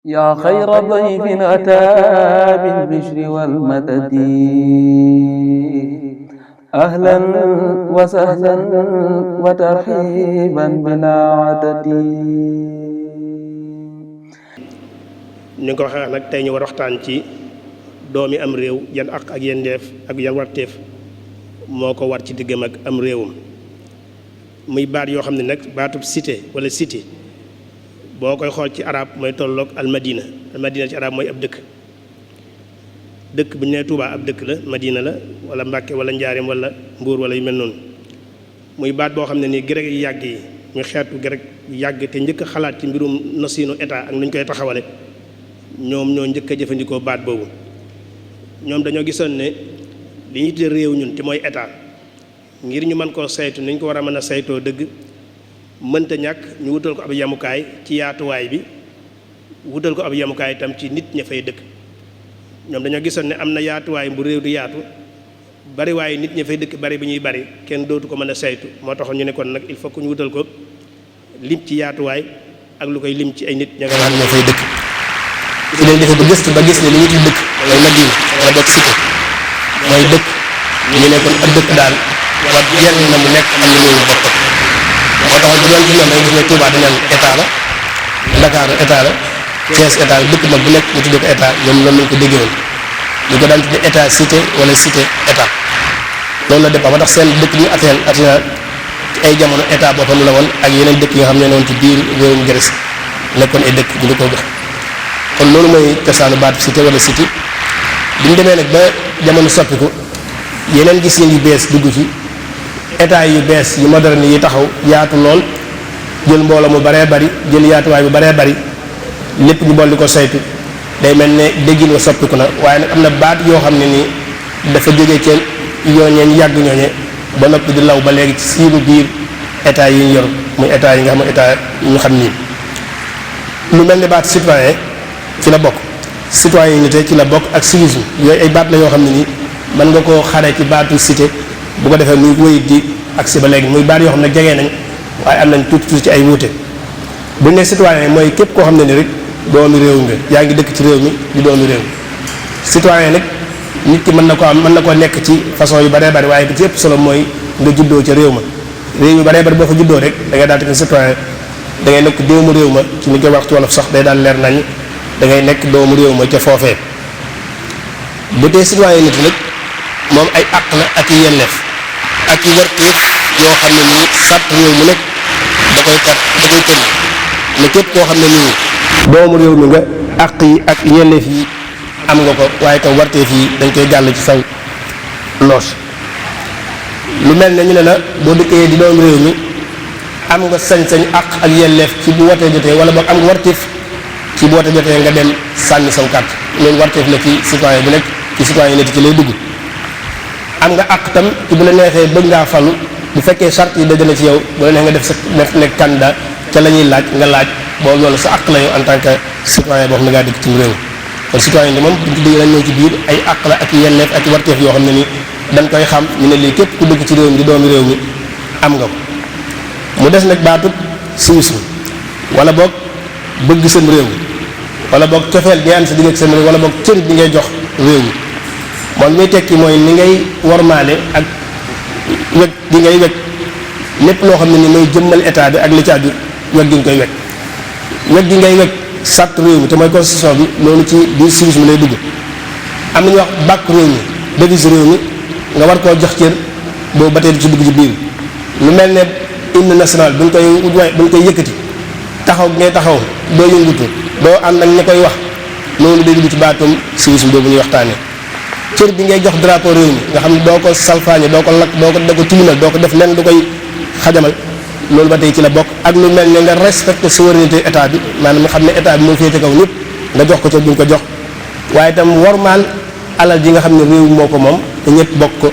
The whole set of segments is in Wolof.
yaa xayra dayfin ataa bil bishri wal madadi ahlan wa sahlan wa tarhiiban bilaa adadi. ni nga ko waxee nag tey ñu war waxtaan ci doomi am réew yan àq ak yendeef ak yan warteef moo ko war ci diggam ak am réewam, muy baat yoo xam ne nag baatub cité wala cité boo koy xool ci arab mooy tolloog almadina. almadina ci arab mooy ab dëkk. dëkk bu ñu nee Tuubaa ab dëkk la, madina la, wala Mbàkke wala Njaareem wala Mbuur wala yu mel noonu. muy baat boo xam ne nii grec yu yàgg yi ñu xeetu grec yu yàgg te njëkk a xalaat ci mbirum nosiinu état ak nu ñu koy taxawale ñoom ñoo njëkk a jëfandikoo baat boobu. ñoom dañoo gisoon ne li ñu tuddee réew ñun te mooy état ngir ñu mën koo saytu ni ñu ko war a mën a saytoo dëgg mënta ñàkk ñu wutal ko ab yamukaay ci yaatuwaay bi, wutal ko ab yamukaay itam ci nit ña fay dëkk. ñoom dañoo gisoon ne am na yaatuwaay bu réew di yaatu bari waaye nit ña fay dëkk bari bi ñuy bari kenn dootu ko mën a saytu. moo taxoon ñu ne kon nag il faut que ñu wutal ko lim ci yaatuwaay ak lu koy lim ci ay nit ña nga xam ne ñoo fay dëkk. su leen defee ba gëstu ba gis ne li ñu tudd dëkk mooy madina wala boog cité mooy dëkk ñu ne kon ab dëkk daal war yenn na mu nekk am na réewu boppam. moo taxoon bu doon ci ñoom dañuy gis ne Touba dañu naan état la, Ndakaaru état la, Thiès état la, dëkk mag bu nekk ñu tuddee ko état. ñoom loolu lañ ko déggee woon ñu ko daan tuddee état cité wala cité état. loolu la dépend ba tax seen dëkk ñu Athènes ci ay jamono état boppam la woon ak yeneen dëkk yi nga xam ne woon ci biir réewum Grèce nekkoon ay dëkk ñu di ko jox. kon loolu mooy cosaanu baatu cité wala cité. bi ñu demee nag ba jamono soppiku yeneen gis yu bees dugg ci état yu bees yu moderne yi taxaw yaatu lool jël mbooloo mu baree bari jël yaatuwaay bu baree bari lépp ñu bolli ko saytu day mel ne déggin wa soppiku na. waaye nag am na baat yoo xam ne nii dafa jógee ci yooñee ñu yàgg ñooñe ba noppi di law ba léegi ci siinu biir état yi ñu yor muy état yi nga xam ne état yi ñu xam nii. lu mel ne baat citoyen ci la bokk, citoyenneté ci la bokk ak civisme. yooyu ay baat la yoo xam ne nii mën nga koo xare ci baatu cité bu ko defee muy wéy di agsi ba léegi muy baat yoo xam ne jege nañ waaye am nañ tuuti ci ay wuute. bu ñu nee citoyen mooy képp koo xam ne ni rek doomi réew nga, yaa ngi dëkk ci réew mi di doomi réew. citoyen nag nit ki mën na ko am mën na koo nekk ci façon yu baree bari waaye bi ci ëpp solo mooy nga juddoo ca réew ma. réew yu baree bari boo fa juddoo rek da ngay daal di citoyen, da ngay nekk doomu réew ma ci ni koy wax ci wolof sax day daal leer nañ da ngay nekk doomu réew ma ca foofee. bu dee citoyen nit nag moom ay àq la ak i yelleef ak i warteef yoo xam ne nii sàtt réew mu nekk da koy tënk ne képp koo xam ne nii doomu réew mi nga àq yi ak yelleef yi am nga ko waaye tam warteef yi dañ koy gàll ci saw loos. lu mel ne ñu ne la boo dëkkee di doomu réew mi am nga sañ-sañ àq ak yelleef ci bu wootee jotee wala boog am nga warteef ci bu wootee jotee nga dem sànni saw carte. loolu warteef la ci citoyen bu nekk ci citoyen nit ci lay dugg. am nga àq tam ci bu la neexee bëgg ngaa falu bu fekkee charte yi dajale ci yow bu la neex nga def sa nekk candidat ca la ñuy laaj nga laaj boobu loolu sa àq la yow en tant que citoyen boo xam ne ngaa dëkk ci réew. kon citoyen ni moom buñ ci dégg lañ ñëw ci biir ay àq la ak yelleef ak warteef yoo xam ne ni dañ koy xam ñu ne lii képp ku dëkk ci réew mi di doomi réew mi am nga ko. mu des nag baatut civisme wala boog bëgg seen réew wala boog cofeel gi am sa digg ak seen réew wala boog cër bi ngay jox réew mi. moom li muy tekki mooy ni ngay wormaale ak weg gi ngay weg lépp loo xam ne ni mooy jëmmal état bi ak li ci aju weg gi nga koy weg gi ngay weg sàtt réew mi te mooy constitution bi loolu ci biir civisme lay dugg. am na ñuy wax bàkk réew mi devise réew mi nga war koo jox cër boobu ba tey di ci dugg ci biir. lu mel ne hymne national bu ñu koy yëkkati taxaw ngay taxaw doo yëngutu doo ànd ak ña koy wax loolu day dugg ci baatum civisme boobu ñuy waxtaanee. cër bi ngay jox drapeau réew mi nga xam ne doo ko salfaañe doo ko lakk doo ko tilimal doo ko def lenn du koy xajamal loolu ba tey ci la bokk. ak lu mel ne nga respecté souveraineté état bi maanaam nga xam ne état bi moo féete kaw ñëpp nga jox ko ca buñ ko jox. waaye itam wormaal alal ji nga xam ne réew moo ko moom te ñëpp bokk ko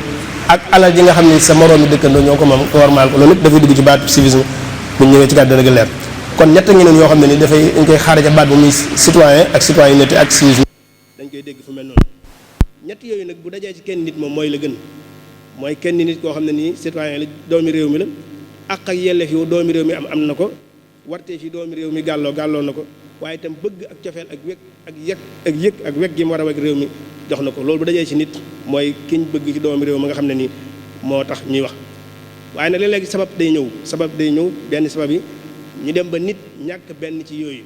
ak alal ji nga xam ne sa moroomi dëkkandoo ñoo ko moom nga wormaal ko loolu lépp dafay dugg ci baatu civisme buñ ñëwee ci kàddu dana gën leer. kon ñett ñeneen yoo xam ne ni dafay dañ koy xaare ca baat bu muy citoyen ak citoyenneté ak civisme dañ koy dégg fu mel noonu. ñett yooyu nag bu dajee ci kenn nit moom mooy la gën mooy kenn nit koo xam ne nii citoyen la doomi réew mi la àq ak yelleef yu doomi réew mi am na ko warteef yi doomi réew mi gàlloo na ko waaye itam bëgg ak cofeel ak wég ak yëg ak weg gi mu war a weg réew mi jox na ko. loolu bu dajee ci nit mooy kiñ bëgg ci doomu réew mi nga xam ne nii moo tax ñuy wax. waaye nag léeg-léegi sabab day ñëw benn sabab yi ñu dem ba nit ñàkk benn ci yooyu,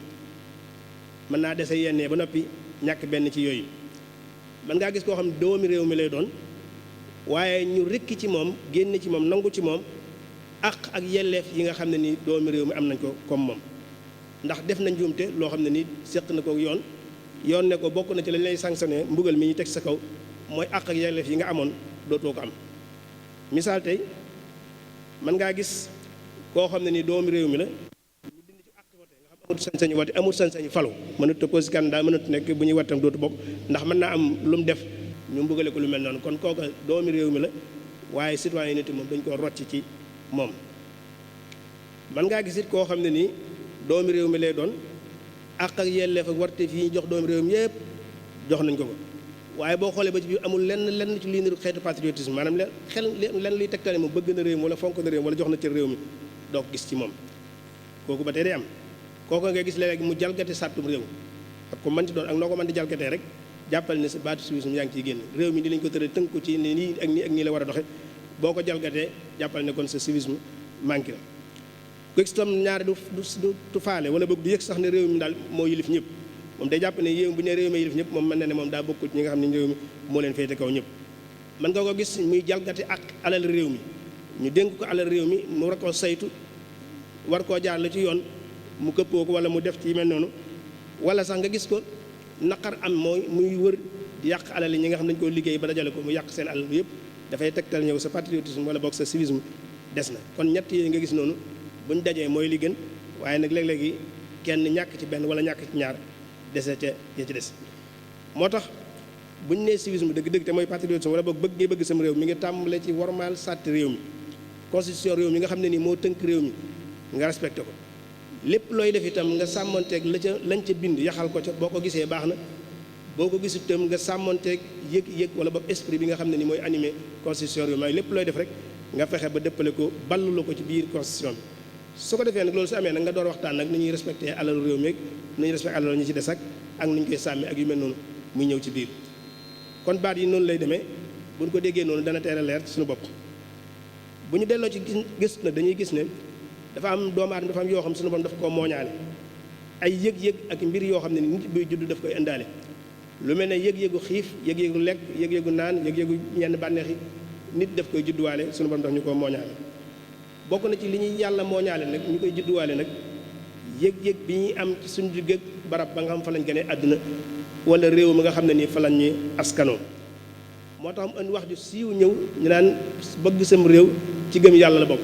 mën naa dese yennee ba noppi ñàkk benn ci yooyu. mën ngaa gis koo xam ne doomi réew mi lay doon waaye ñu rekki ci moom génn ci moom nangu ci moom àq ak yelleef yi nga xam ne ni doomi réew mi am nañ ko comme moom, ndax def nañ njuumte loo xam ne ni séq na ko yoon ne ko bokk na ci lañ lay sanctionné mbugal mi ñu teg sa kaw mooy àq ak yelleef yi nga amoon dootoo ko am. misaal tey mën ngaa gis koo xam ne ni doomi réew mi la ñu dindi ci àq wote nga xam amut sañ-sañu wote amut sañ-sañu falu, mënut a posé candidat mënut nekk bu ñuy wattam dootu bokk ndax mën naa am lu mu def ñu mbugale ko lu mel noonu. kon kooka doomi réew mi la waaye citoyenneté moom dañ ko rocc ci moom. mën ngaa gis it koo xam ne nii doomi réew mi lay doon àq ak yelleef ak warteef yi ñu jox doomi réew mi yëpp jox nañ ko ko, waaye boo xoolee ba ci biir amul lenn ci lii niru xeetu patriotisme, maanaam lenn luy tegtale moom bëgg na réew mi wala fonk na réew mi wala jox na ci réew mi doo ko gis ci moom. kooku ba tey day am kooku nga gis léegi mu jalgate sàttum réew ak ko mën ci doon ak noo ko mën di jalgatee rek jàppal ne sa baatu civisme yaa ngi ciy génn. réew mi di lañ ko tëral tënk ko ci ne nii ak nii la war a doxe boo ko jalgatee jàppal ne kon sa civisme manqué na. ko gis tam ñaari du faale wala boog du yëg sax ne réew mi daal moo yilif ñëpp, moom day jàpp ne yéew bu ne réew mi yilif ñëpp moom mën na ne moom daa bokku ci ñi nga xam ne réew mi moo leen féete kaw ñëpp. mën nga ko gis muy jalgati ak alal réew mi, ñu dénk ko alal réew mi mu war koo saytu war koo jaar la ci yoon mu këppoo ko wala mu def ci mel noonu, wala sax nga gis ko naqar am mooy muy wër di yàq alal yi ñi nga xam ne dañu koo liggéey ba dajale ko mu yàq seen alal yëpp dafay tegtal ñëw sa patriotisme wala boog sa civisme des na. kon ñett yi nga gis noonu buñ dajee mooy li gën, waaye nag léeg-léegi kenn ñàkk ci benn wala ñàkk ci ñaar dese ca ya ci des. moo tax buñ nee civisme dëgg-dëgg te mooy patriotisme wala boog bëgg sam réew mi ngi tàmbale ci wormaal sàtti réew mi, constitution réew mi nga xam ne nii moo tënk réew mi nga respecté ko. lépp looy def itam nga sàmmonteeg lañ ca bind yaxal ko ca, boo ko gisee baax na, boo ko gisul itam nga sàmmonteeg yëg wala boog esprit bi nga xam ne ni mooy animé constitution réew mi. lépp looy def rek nga fexe ba dëppale ko ballu la ko ci biir constitution bi. su ko defee nag loolu su amee nag nga door waxtaan nag ni ñuy respecté alalu réew mi ak ni ñuy respecté alalu ñi ci des ak ni ñu koy sàmmee ak yu mel noonu muy ñëw ci biir. kon baat yi noonu lay demee bu ñu ko déggee noonu dana teel a leer ci suñu bopp. bu ñu delloo ci gis nag dañuy gis ne dafa am doomu aadama dafa am yoo xam suñu borom dafa koo mooñaale ay yëg-yëg ak mbir yoo xam ne nit buy judd daf koy indaale. lu mel ne yëg-yëgu xiif yëg-yëgu lekk yëg-yëgu naan yëg-yëgu ñenn bànneex yi nit daf koy judduwaale suñu borom daf ñu koo mooñaale. bokk na ci li ñuy yàlla mooñaale nag ñu koy judduwaale nag yëg-yëg bi ñuy am ci suñu digg barab ba nga xam fa lañ gënee àdduna wala réew mi nga xam ne nii fa lañ ñuy askanoo. moo tax mu indi wax ju siiw ñëw ñu naan bëgg sam réew ci gëm yàlla la bokk.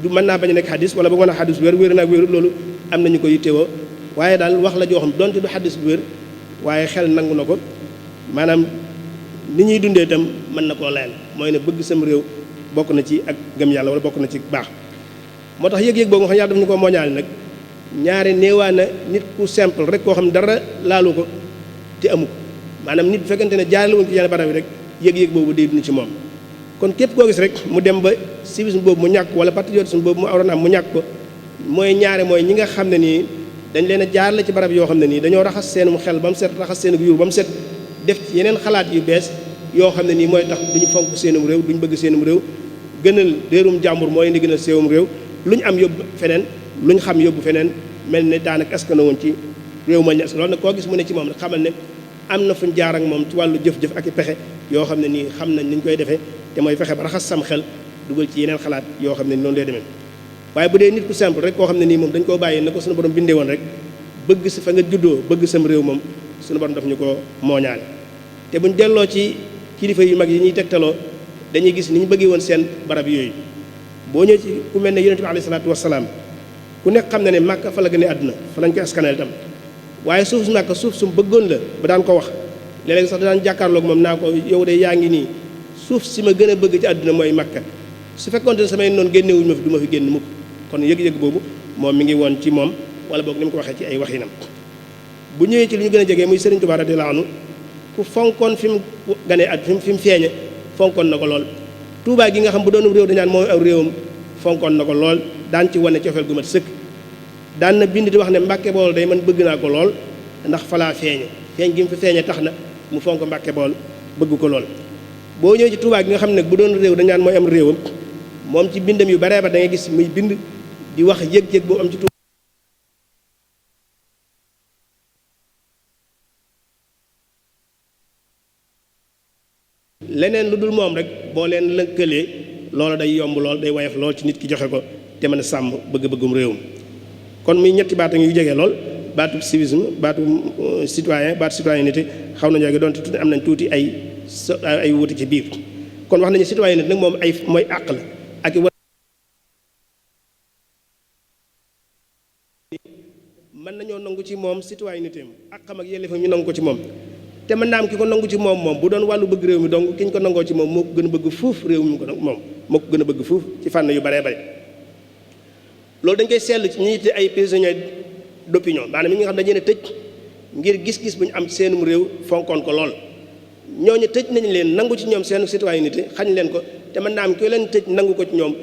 du mën naa bañ a nekk xadis wala ba mën a xadis bu wér naag wérut loolu am nañu ko yittewoo, waaye daal wax la joo xam donte du xadis bu wér waaye xel nangu na ko, maanaam ni ñuy dundee itam mën na koo layal mooy ne bëgg sam réew bokk na ci ak gëm yàlla wala bokk na ci baax. moo tax yëg-yëg boobu nga xam yàlla daf ñu ko mooñaale nag ñaari néewaa na nit ku simple rek koo xam dara laalu ko te amu ko, maanaam nit bu fekkente ne jaarale woon ci yenn barab yi rek yëg-yëg boobu day dund ci moom. kon képp koo gis rek mu dem ba civisme boobu mu ñàkk wala patriotisme boobu mu waroon am mu ñàkk ko mooy ñaare mooy ñi nga xam ne nii dañ leen a jaarale ci barab yoo xam ne nii dañoo raxas seenum xel ba mu set raxas seen yuur ba mu set def ci yeneen xalaat yu bees yoo xam ne nii mooy tax duñu fonk seenum réew duñu bëgg seenum réew, gënal réerum jàmbur mooy indi gënal seewum réew, lu ñu am yóbbu feneen lu ñu xam yóbbu feneen mel ne daanaka askan woon ci réew ma ñes. loolu nag koo gis mu ne ci moom rek xamal ne am na fu ñu jaar ak moom ci wàllu jëf-jëf ak i pexe yoo xam ne nii xam nañ ni ñu koy defee te mooy fexe ba raxas sam xel dugal ci yeneen xalaat yoo xam ne noonu lay demee. waaye bu dee nit ku simple rek koo xam ne nii moom dañ koo bàyyi na ko suñu borom bindee woon rek bëgg si fa nga juddoo bëgg sam réew moom suñu borom daf ñu ko mooñaale. te buñ delloo ci kilifa yu mag yi ñuy tegtaloo dañuy gis ni ñu bëggee woon seen barab yooyu. boo ñëwee ci ku mel ne yonent bi alayhi salaatu wasalaam ku nekk xam na ne Màkka fa la gën a àdduna fa lañ koy askanal itam, waaye suuf su Màkka suuf su mu bëggoon la ba daan ko wax léeg-léeg sax daan jàkkaarloog moom naa ko yow de yaa ngi nii suuf si ma gën a bëgg ci àdduna mooy Màkka, su fekkoon ne samay noonu génnewuñu ma fi du ma fi génn mukk. kon yëg-yëg boobu moom mi ngi woon ci moom wala boog ni mu ko waxee ci ay waxinam. bu ñëwee ci li ñu gën a jege muy Sëriñ Tuubaa radiyallaahu anhu ku fonkoon fi mu ganee at fi mu feeñe fonkoon na ko lool. Tuubaa gi nga xam bu doon réew dañaan mooy aw réewam fonkoon na ko lool daan ci wane cofeel gu mat sëkk. daan na bind di wax ne Mbàkke Bawol day man bëgg naa ko lool ndax falaa feeñe feeñ gi mu fi feeñe tax na mu fonk Mbàkke Bawol bëgg ko lool. boo ñëwee ci Tuubaa gi nga xam ne bu doon réew dañu naan mooy am réewam moom ci bindam yu baree ba da ngay gis muy bind di wax yëg-yëg boo am ci Tuubaa leneen lu dul moom rek boo leen lëkkalee loola day yomb lool day woyof lool ci nit ki joxe ko te mën a sàmm bëgg-bëggum réewum. kon muy ñetti baat yu jege lool baatu civisme baatu citoyen baatu citoyenneté xaw nañoo gi doon tuuti am nañ tuuti ay wuute ci biir. kon wax nañu citoyenneté nag moom ay mooy àq la ak mën nañoo nangu ci moom citoyenneté am àqam ak yelleefam ñu nangu ko ci moom. te mën naa am ki ko nangu ci moom bu doon wàllu bëgg réew mi donc ki ñu ko nangoo ci moom moo ko gën a bëgg fuuf réew mi ko moom moo ko gën a bëgg fuuf ci fànn yu baree bare. loolu dañ koy seetlu ci ñi te ay prisonniers d'opinion maanaam ñi nga xam dañu leen a tëj ngir gis-gis bu ñu am seenum réew fonkoon ko lool ñooñu tëj nañ leen nangu ci ñoom seen citoyenneté xañ leen ko te mën naa am ki leen tëj nangu ko ci ñoom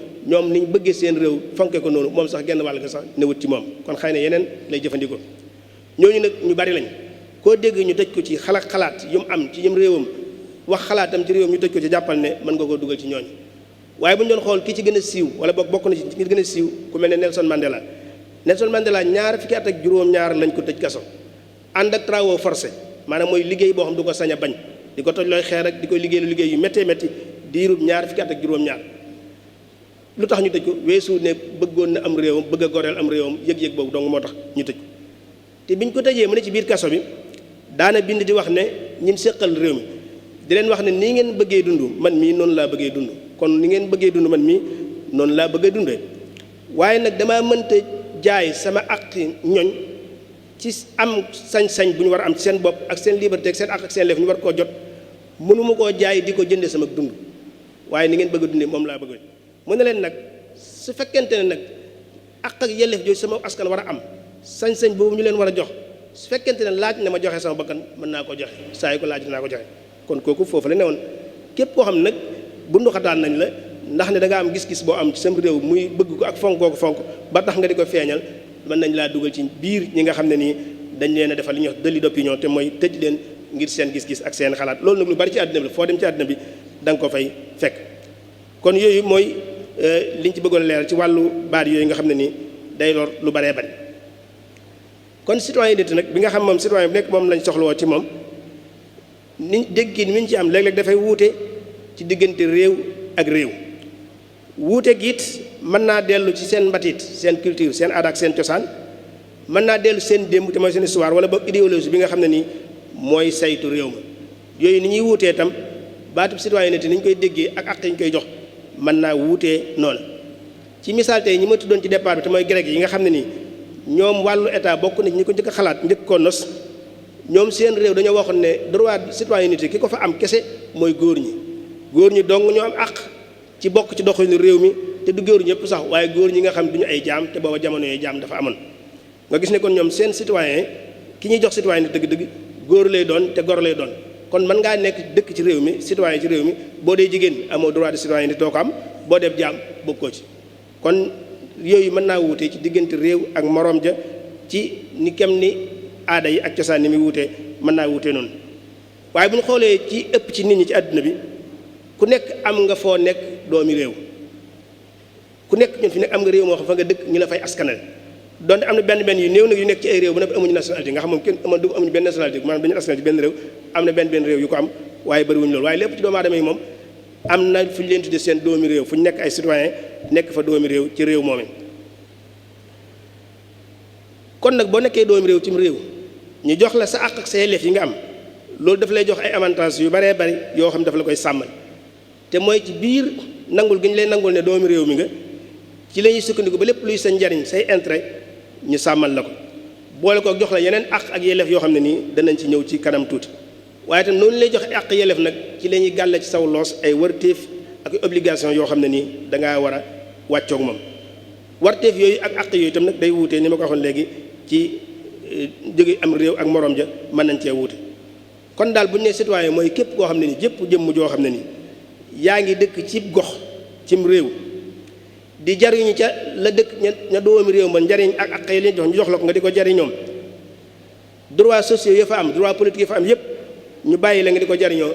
ni ñu bëggee seen réew fonke ko noonu moom sax genn wàll ga sax newut ci moom kon xëy na yeneen lay jëfandikoo. ñooñu nag ñu bari lañ koo dégg ñu tëj ko ci xalaat yu mu am ci yëm réewam wax xalaatam ci réewam ñu tëj ko ci jàppal ne mën nga koo dugal ci ñooñu. waaye bu ñu doon xool ki ci gën a siiw wala bokk na ci ki gën a siiw ku mel ne Nelson Mandela ñaar fukki at ak juróom-ñaar lañ ko tëj kaso ànd ak travaux forcés maanaam mooy liggéey boo xam du ko sañ a bañ di ko toj looy xeer rek di koy liggéey yu méttee métti diirub ñaar fukki at ak juróom-ñaar. lu tax ñu tëj ko weesu ne bëggoon na am réewam bëgg a goreel am réewam yëg-yëg boobu donc moo tax ñu tëj ko te biñ ko tëjee mu ne ci biir kaso bi daana bind di wax ne ñim séqal réew mi di leen wax ne nii ngeen bëggee dund man mii noonu laa bëggee dund kon ni ngeen bëggee dund man mii noonu laa bëggee dundee waaye nag damaa mënta jaay sama àq ñoñ ci am sañ-sañ bu ñu war a am ci seen bopp ak seen liberté ak seen àq ak seen leef ñu war koo jot mënuma koo jaay di ko jënde sama dund waaye ni ngeen bëgg a dundee moom laa bëgg mu ne leen nag su fekkente ne nag àq ak yelleef jooju sama askan war a am sañ-sañ boobu ñu leen war a jox su fekkente ne laaj na ma joxe sama bakkan mën naa ko joxe saa yu ko laaj dinaa ko joxe kon kooku foofu la ne woon képp koo xam ne nag bunduxataan nañ la ndax ne da nga am gis-gis boo am ci sam réew muy bëgg ko ak fonk koo ko fonk ba tax nga di ko feeñal mën nañ laa dugal ci biir ñi nga xam ne nii dañ leen a defal li ñuy wax délit d'opinion te mooy tëj leen ngir seen gis-gis ak seen xalaat loolu nag lu bari ci àddina bi la foo dem ci àddina bi da nga ko fay fekk kon yooyu mooy liñ ci bëggoon leeral ci wàllu baat yooyu nga xam ne nii day lor lu baree bari kon citoyenneté nag bi nga xam moom citoyen bu nekk moom lañ soxlawoo ci moom ni dégg ni mi ñu ci am léeg-léeg dafay wuute ci diggante réew ak réew wuute gi it mën naa dellu ci seen mbatit seen culture seen aada ak seen cosaan mën naa dellu seen démb te mooy seen histoire wala boog idéologie bi nga xam ne nii mooy saytu réew ma yooyu ni ñuy wuutee itam baatub citoyenneté ni ñu koy déggee ak àq yi ñu koy jox mën naa wuutee noonu ci misaal tey ñi ma tuddoon ci départ bi te mooy grec yi nga xam ne nii ñoom wàllu état bokk na ñi ko njëkk a xalaat njëkk koo nos ñoom seen réew dañoo waxoon ne droit citoyenneté ki ko fa am kese mooy góor ñi dong ñoo am àq ci bokk ci doxalinu réew mi te du góor ñëpp sax waaye góor ñi nga xam duñu ay jaam te booba jamono yooyu jaam dafa amoon nga gis ne kon ñoom seen citoyen ki ñuy jox citoyenneté dëgg-dëgg góor lay doon te gor lay doon kon mën ngaa nekk dëkk ci réew mi citoyen ci réew mi boo dee jigéen amoo droit de citoyenneté doo ko am boo dee jaam bokkoo ci kon yooyu mën naa wuute ci diggante réew ak moroom ja ci ni kem ni aada yi ak cosaan ni muy wuute mën naa wuute noonu waaye bu ñu xoolee ci ëpp ci nit ñi ci àdduna bi ku nekk am nga foo nekk doomi réew ku nekk ñun fi nekk am nga réew moo xam fa nga dëkk ñu la fay askanal donte am na benn yu néew nag yu nekk ci ay réew bu nekk amuñu nationalité nga xam moom kenn amuñu benn nationalité maanaam dañu askanal ci benn réew am na benn réew yu ko am waaye bëriwuñu loolu waaye lépp ci doomu aadama yi moom am na fu ñu leen tuddee seen doomi réew fu ñu nekk ay citoyen nekk fa doomi réew ci réew moom kon nag boo nekkee doomi réew ci réew ñu jox la sa àq ak sa yelleef yi nga am loolu daf lay jox ay avantages yu baree bari yoo xam ne dafa la koy sàmmal te mooy ci biir nangul gi ñu lay nangul ne doomi réew mi nga ci la ñuy sukkandiku ba lépp luy sa njariñ say intérêt ñu sàmmal la ko boole ko jox la yeneen àq ak yelleef yoo xam ne nii danañ ci ñëw ci kanam tuuti waaye itam noonu lay joxe àq yelleef nag ci la ñuy gàlle ci saw loos ay warteef ak obligation yoo xam ne nii dangaa war a wàccoog moom warteef yooyu ak àq yooyu itam nag day wuutee ni ma ko waxoon léegi ci jóge am réew ak morom ja mën nañ cee wuute kon daal bu ñu nee citoyen mooy képp koo xam ne ni jëpp jëmm joo xam ne ni yaa ngi dëkk ci gox cim réew di jariñu ca la dëkk ña doomi réew ma njariñ ak xëy leen jox ñu jox la ko nga di ko jariñoom droits sociaux ya fa am droit politique ya fa am yépp ñu bàyyi la nga di ko jariñoo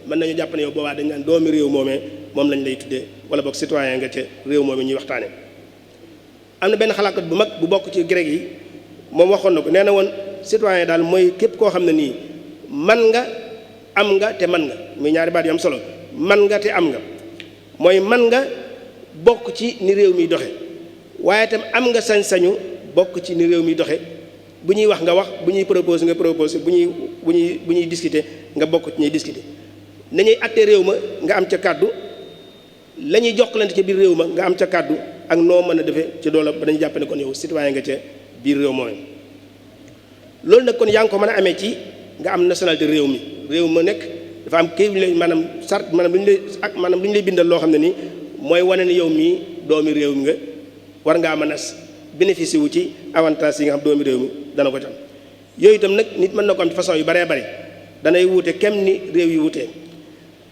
mën nañu jàpp ne yow boobaa dañ naan doomi réew moomee moom lañ lay tuddee wala boog citoyen nga ca réew moomee ñuy waxtaane am na benn xalaatkat bu mag bu bokk ci grec yi moom waxoon na ko nee na woon citoyen daal mooy képp koo xam ne nii man nga am nga te man nga muy ñaari baat yu am solo man nga te am nga mooy man nga bokk ci ni réew mi doxe waaye itam am nga sañ-sañu bokk ci ni réew mi doxe bu ñuy wax nga wax bu ñuy proposé nga proposé bu ñuy discuter nga bokk ci ñuy discuter nañuy atte réew ma nga am ca kàddu la ñuy jokkalante ca biir réew ma nga am ca kàddu ak noo mën a defee ci doole ba dañu jàpp ne kon yow citoyen nga ca biir réew mooy loolu nag kon yaa ngi ko mën a amee ci nga am nationalité réew ma nekk dafa am kii lay maanaam sart maanaam lu ñu lay ak maanaam lu ñu lay bindal loo xam ne nii mooy wane ne yow mii doomi réew mi nga war ngaa mën a bénéficier wu ci avantage yi nga xam doomi réew mi dana ko tam yooyu itam nag nit mën na ko am ci façon yu baree bari danay wuute kem ni réew yi wuutee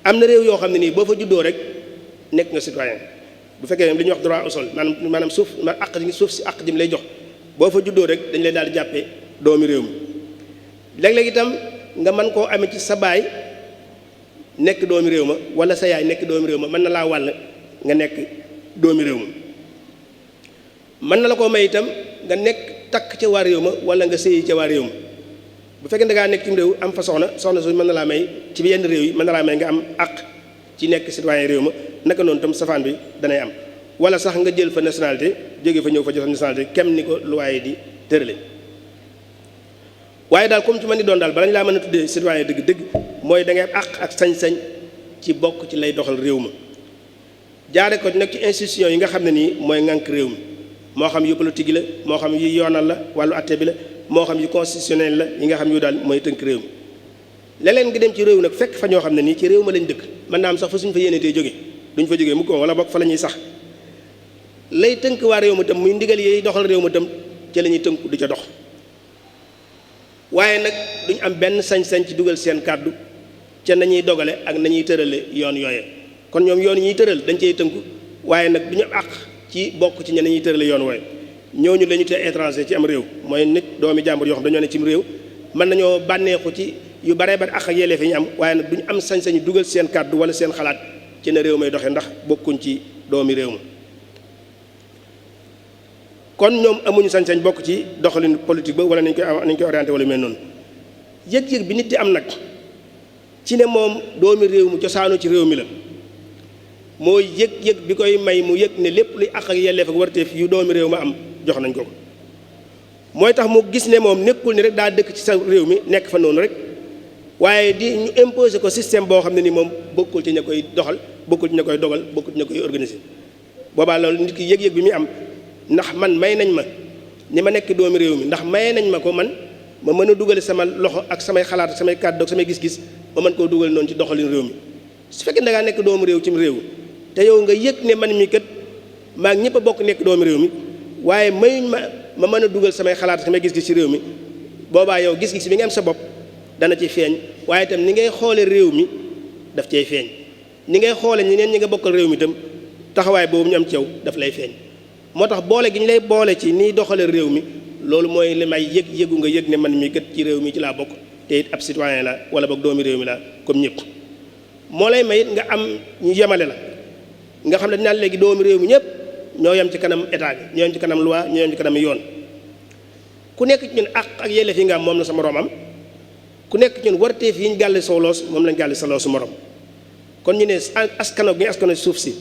am na réew yoo xam ne nii boo fa juddoo rek nekk nga citoyen bu fekkee li ñuy wax droit au sol maanaam suuf suuf si àq jëm lay jox boo fa juddoo rek dañ lay daal di jàppee doomi réew mi léeg-léeg itam nga mën koo amee ci sa baay nekk doomi réew ma wala sa yaay nekk doomi réew ma mën na laa wàll nga nekk doomi réew ma mën na la koo may itam nga nekk takk ca waa réew ma wala nga sëyi ca waa réew ma bu fekkee da ngaa nekk ci réew am fa soxna su mën na laa may ci yenn réew yi mën na laa may nga am àq ci nekk citoyen réew ma naka noonu tam safaan bi danay am wala sax nga jël fa nationalité jóge fa ñëw fa jël nationalité kem ni ko luwaaye di tërale waaye daal comme ci mën di doon daal bala ñu laa mën a tuddee citoyen dëgg-dëgg mooy da ngay am àq ak sañ-sañ ci bokk ci lay doxal réew ma jaare ko nag ci institution yi nga xam ne nii mooy ŋànk réew mi moo xam yu politique la moo xam yu yoonal la wàllu atte bi la moo xam yu constitutionnel la yi nga xam yu daal mooy tënk réew mi leneen nga dem ci réew nag fekk fa ñoo xam ne nii ci réew ma lañ dëkk mën naa am sax fa suñu fa yéenetee jóge duñ fa jógee mu ko wala bokk fa la ñuy sax lay tënk waa réew ma tam muy ndigal yi doxal réew ma tam ca la ñuy tënku di ca dox waaye nag duñ am benn sañ-sañ ci dugal seen kàddu ca nañuy dogale ak nañuy tërale yoon yooye kon ñoom yoon yi ñuy tëral dañ cey tënku waaye nag du ñu am àq ci bokk ci ña nañuy tërale yoon wooye ñooñu la ñu te étranger ci am réew mooy nit doomi jàmbur yoo xam dañoo ne cim réew mën nañoo bànneexu ci yu baree bari àq ak yelleef yi ñu am waaye nag du ñu am sañ-sañu dugal seen kàddu wala seen xalaat ci na réew may doxee ndax bokkuñ ci doomi réew ma kon ñoom amuñu sañ-sañ bokk ci doxalin politique ba wala nañ koy orienté wala mel noonu yëg-yëg bi nit di am nag ci ne moom doomi réew mi cosaanu ci réew mi la mooy yëg-yëg bi koy may mu yëg ne lépp luy àq ak yelleef ak warteef yu doomi réew ma am jox nañ ko mooy tax mu gis ne moom nekkul ni rek daa dëkk ci sa réew mi nekk fa noonu rek waaye di ñu imposer ko système boo xam ne ni moom bokkul ci ña koy doxal bokkul ci ña koy dogal bokkul ci ña koy organiser boobaa loolu nit ki yëg-yëg bi muy am ndax man may nañ ma ni ma nekk doomi réew mi ndax may nañ ma ko man ma mën a dugale sama loxo ak samay xalaat ak samay kàddu ak samay gis-gis ma mën koo dugal noonu ci doxalin réew mi su fekkee da ngaa nekk doomu réew cim réew te yow nga yëg ne man mi kat maa ñëpp a bokk nekk doomu réew mi waaye mayuñ ma mën a dugal samay xalaat samay gis-gis ci réew mi boobaa yow gis-gis bi nga am sa bopp dana ci feeñ waaye itam ni ngay xoole réew mi daf cay feeñ ni ngay xoole ñeneen ñi nga bokkal réew mi itam taxawaay boobu ñu am ci yow daf lay feeñ moo tax boole gi ñu lay boole ci niy doxale réew mi loolu mooy li may yëgu nga yëg ne man mi kat ci réew mi ci laa bokk te it ab citoyen la wala boog doomi réew mi la comme ñëpp moo lay may it nga am ñu yemale la nga xam ne dinaan léegi doomi réew mi ñëpp ñoo yem ci kanam état bi ñoo yem ci kanam loi ñoo yem ci kanam yoon ku nekk ci ñun ak yelleef yi nga am moom la sa moroom am ku nekk ci ñun warteef yi ñu gàlle soo loos moom lañ gàlle sa loosu morom kon ñu ne askano gi ñu askano suuf si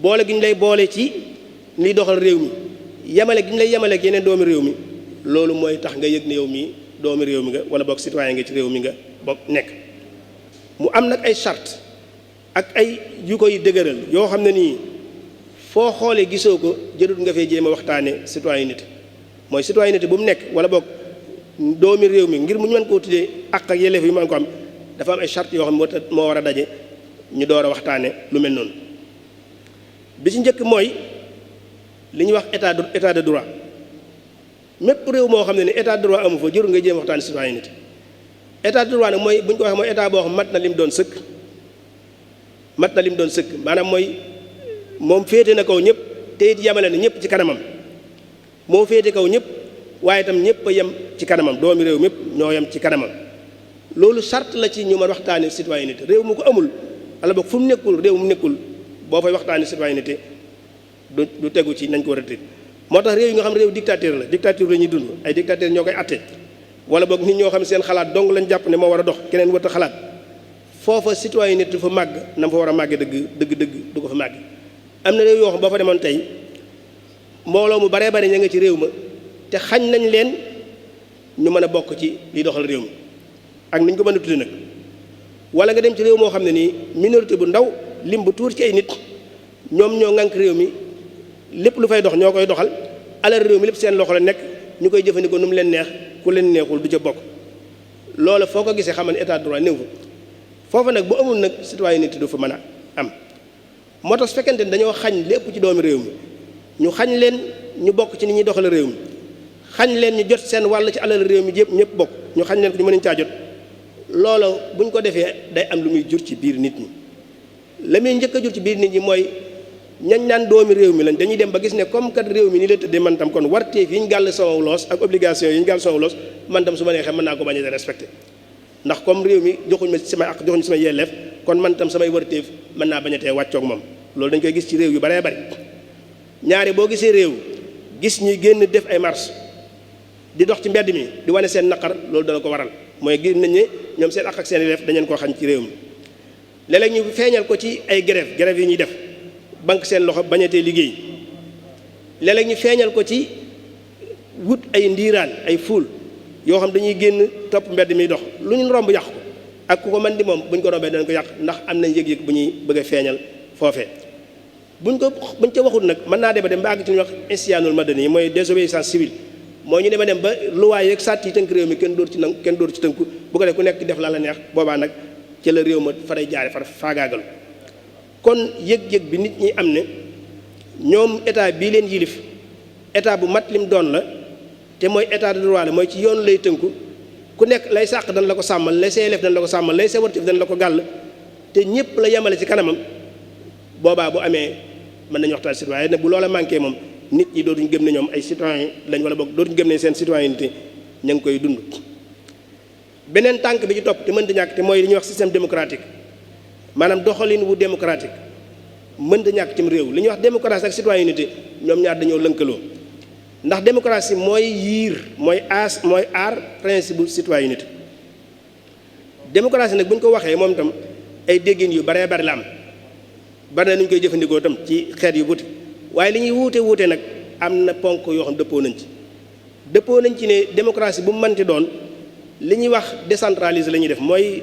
boole gi ñu lay boole ci liy doxal réew mi yemale gi ñu lay yemale ak yeneen doomi réew mi loolu mooy tax nga yëg ne yow mii doomi réew mi nga wala boog citoyen nga ci réew mi nga bokk nekk mu am nag ay charte ak ay yu koy dëgëral yoo xam ne nii foo xoolee gisoo ko jërut nga fee jéem a waxtaane citoyenneté mooy citoyenneté bu mu nekk wala boog doomi réew mi ngir mu ñu mën koo tuddee ak yelleef yi mën ko am dafa am ay charte yoo xam ne moo war a daje ñu door a waxtaane lu mel noonu bi ci njëkk mooy li ñuy wax état de droit mépp réew moo xam ne ni état de droit amu fa jërul nga jéem waxtaane citoyenneté état de droit nag mooy bu ñu ko waxee mooy état boo xam mat na lim doon sëkk maanaam mooy moom féete na kaw ñëpp te it yemale na ñëpp ci kanamam moo féete kaw ñëpp waaye itam ñëpp a yem ci kanamam doomi réew mépp ñoo yem ci kanamam loolu sart la ci ñu mën waxtaane citoyenneté réew mu ko amul wala boog fu mu nekkul réew mu nekkul boo fay waxtaane citoyenneté du tegu ci nañ ko war a tëdd moo tax réew yi nga xam ne réew dictature la ñuy dund ay dictateur ñoo koy atte wala boog nit ñoo xam ne seen xalaat dong lañ jàpp ne moo war a dox keneen wërta xalaat foofa citoyenneté du fa màgg na fa war a màgge dëgg du ko fa màgg am na réew yoo xam boo fa demoon tey mbooloo mu baree bari ña nga ci réew ma te xañ nañ leen ñu mën a bokk ci liy doxal réew mi ak niñ ko mën a tudde nag wala nga dem ci réew moo xam ne nii minorité bu ndaw lim bu tuur ci ay nit ñoom ñoo ŋànk réew mi lépp lu fay dox ñoo koy doxal alal réew mi lépp seen loxo la nekk ñu koy jëfandikoo nu mu leen neex ku leen neexul du ca bokk loola foo ko gisee xam ne état de droit néew fa foofa nag bu amul nag citoyenneté du fa mën a am moo tax su fekkente ne dañoo xañ lépp ci doomi réew mi ñu xañ leen ñu bokk ci ni ñuy doxal réew mi xañ leen ñu jot seen wàll ci alal réew mi yëpp ñëpp bokk ñu xañ leen ko ñu mën nañu caa jot loola bu ñu ko defee day am lu muy jur ci biir nit ñi la muy njëkk a jur ci biir nit ñi mooy ñañ naan doomi réew mi lañ dañuy dem ba gis ne comme kat réew mi ni la tëddee man tam kon warteef yi ñu gàll sama loos ak obligation yi ñu gàll sama loos man tam su ma neexee mën naa ko bañ a respecté ndax comme réew mi joxuñ ma samay ak joxuñ samay yelleef kon man tam samay warteef mën naa bañ a tee wàccoog moom loolu dañ koy gis ci réew yu baree bari ñaari boo gisee réew gis ñuy génn def ay marche di dox ci mbedd mi di wane seen naqar loolu dana ko waral mooy gis nañ ne ñoom seen ak seen yelleef dañeen koo xañ ci réew mi léeg-léeg ñu feeñal ko ci ay grève yi ñuy def banque seen loxo bañatee liggéey léeg-léeg ñu feeñal ko ci wut ay ndiiraan ay fuul yoo xam dañuy génn topp mbedd mi dox lu ñu romb yàq ko ak ku ko mën di moom buñ ko rombee danañ ko yàq ndax am nañ yëg-yëg bu ñuy bëgg a feeñal foofee buñ ca waxut nag mën naa dem ba àgg ci ñuy wax isyaanul madani yi mooy désobéissance civile mooy ñu dem ba luwaay yeeg sàtt yi tënk réew mi kenn dóor ci tënku bu ko def ku nekk def la neex boobaa nag ci la réew ma faray jaare far faagaagalu kon yëg-yëg bi nit ñi am ne ñoom état bii leen yilif état bu mat lim doon la te mooy état de droit la mooy ci yoon lay tënku ku nekk lay sàq dañ la ko sàmmal lay seelef dañ la ko sàmmal lay sewartif dañ la ko gàll te ñëpp la yemale ci kanamam boobaa bu amee mën nañu waxtaan citoyen waaye nag bu loola manqué moom nit ñi dootuñu gëm ne ñoom ay citoyen lañ wala boog dootuñu gëm ne seen citoyenneté ña ngi koy dund beneen tànk bi ci topp te mënta ñàkk te mooy li ñuy wax système démocratique maanaam doxalin wu démocratique mënta ñàkk cim réew li ñuy wax démocratie ak citoyenneté ñoom ñaar dañoo lënkaloo ndax démocratie mooy aar principe bu citoyenneté démocratie nag bu ñu ko waxee moom itam ay déggin yu baree bari la am bari na nu ñu koy jëfandikoo itam ci xeet yu buti waaye li ñuy wuute nag am na ponk yoo xam dëppoo nañ ci ne démocratie bu mu mënti doon li ñuy wax décentraliser la ñuy def mooy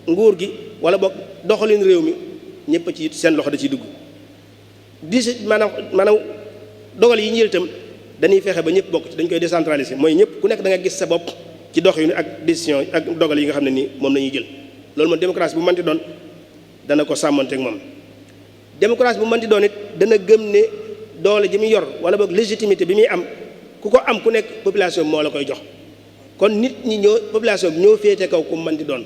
nguur gi wala boog doxalin réew mi ñëpp ci seen loxo da ciy dugg maanaam dogal yi ñu jël itam dañuy fexe ba ñëpp bokk ci dañ koy décentraliser mooy ñëpp ku nekk da nga gis sa bopp ci doxalin ak décision ak dogal yi nga xam ne nii moom la ñuy jël loolu moom démocratie bu mënti doon dana ko sàmmanteeg moom démocratie bu mënti doon it dana gëm ne doole ji muy yor wala boog légitimité bi muy am ku ko am ku nekk population bi moo la koy jox kon nit ñi population bi ñoo féete kaw ku mën di doon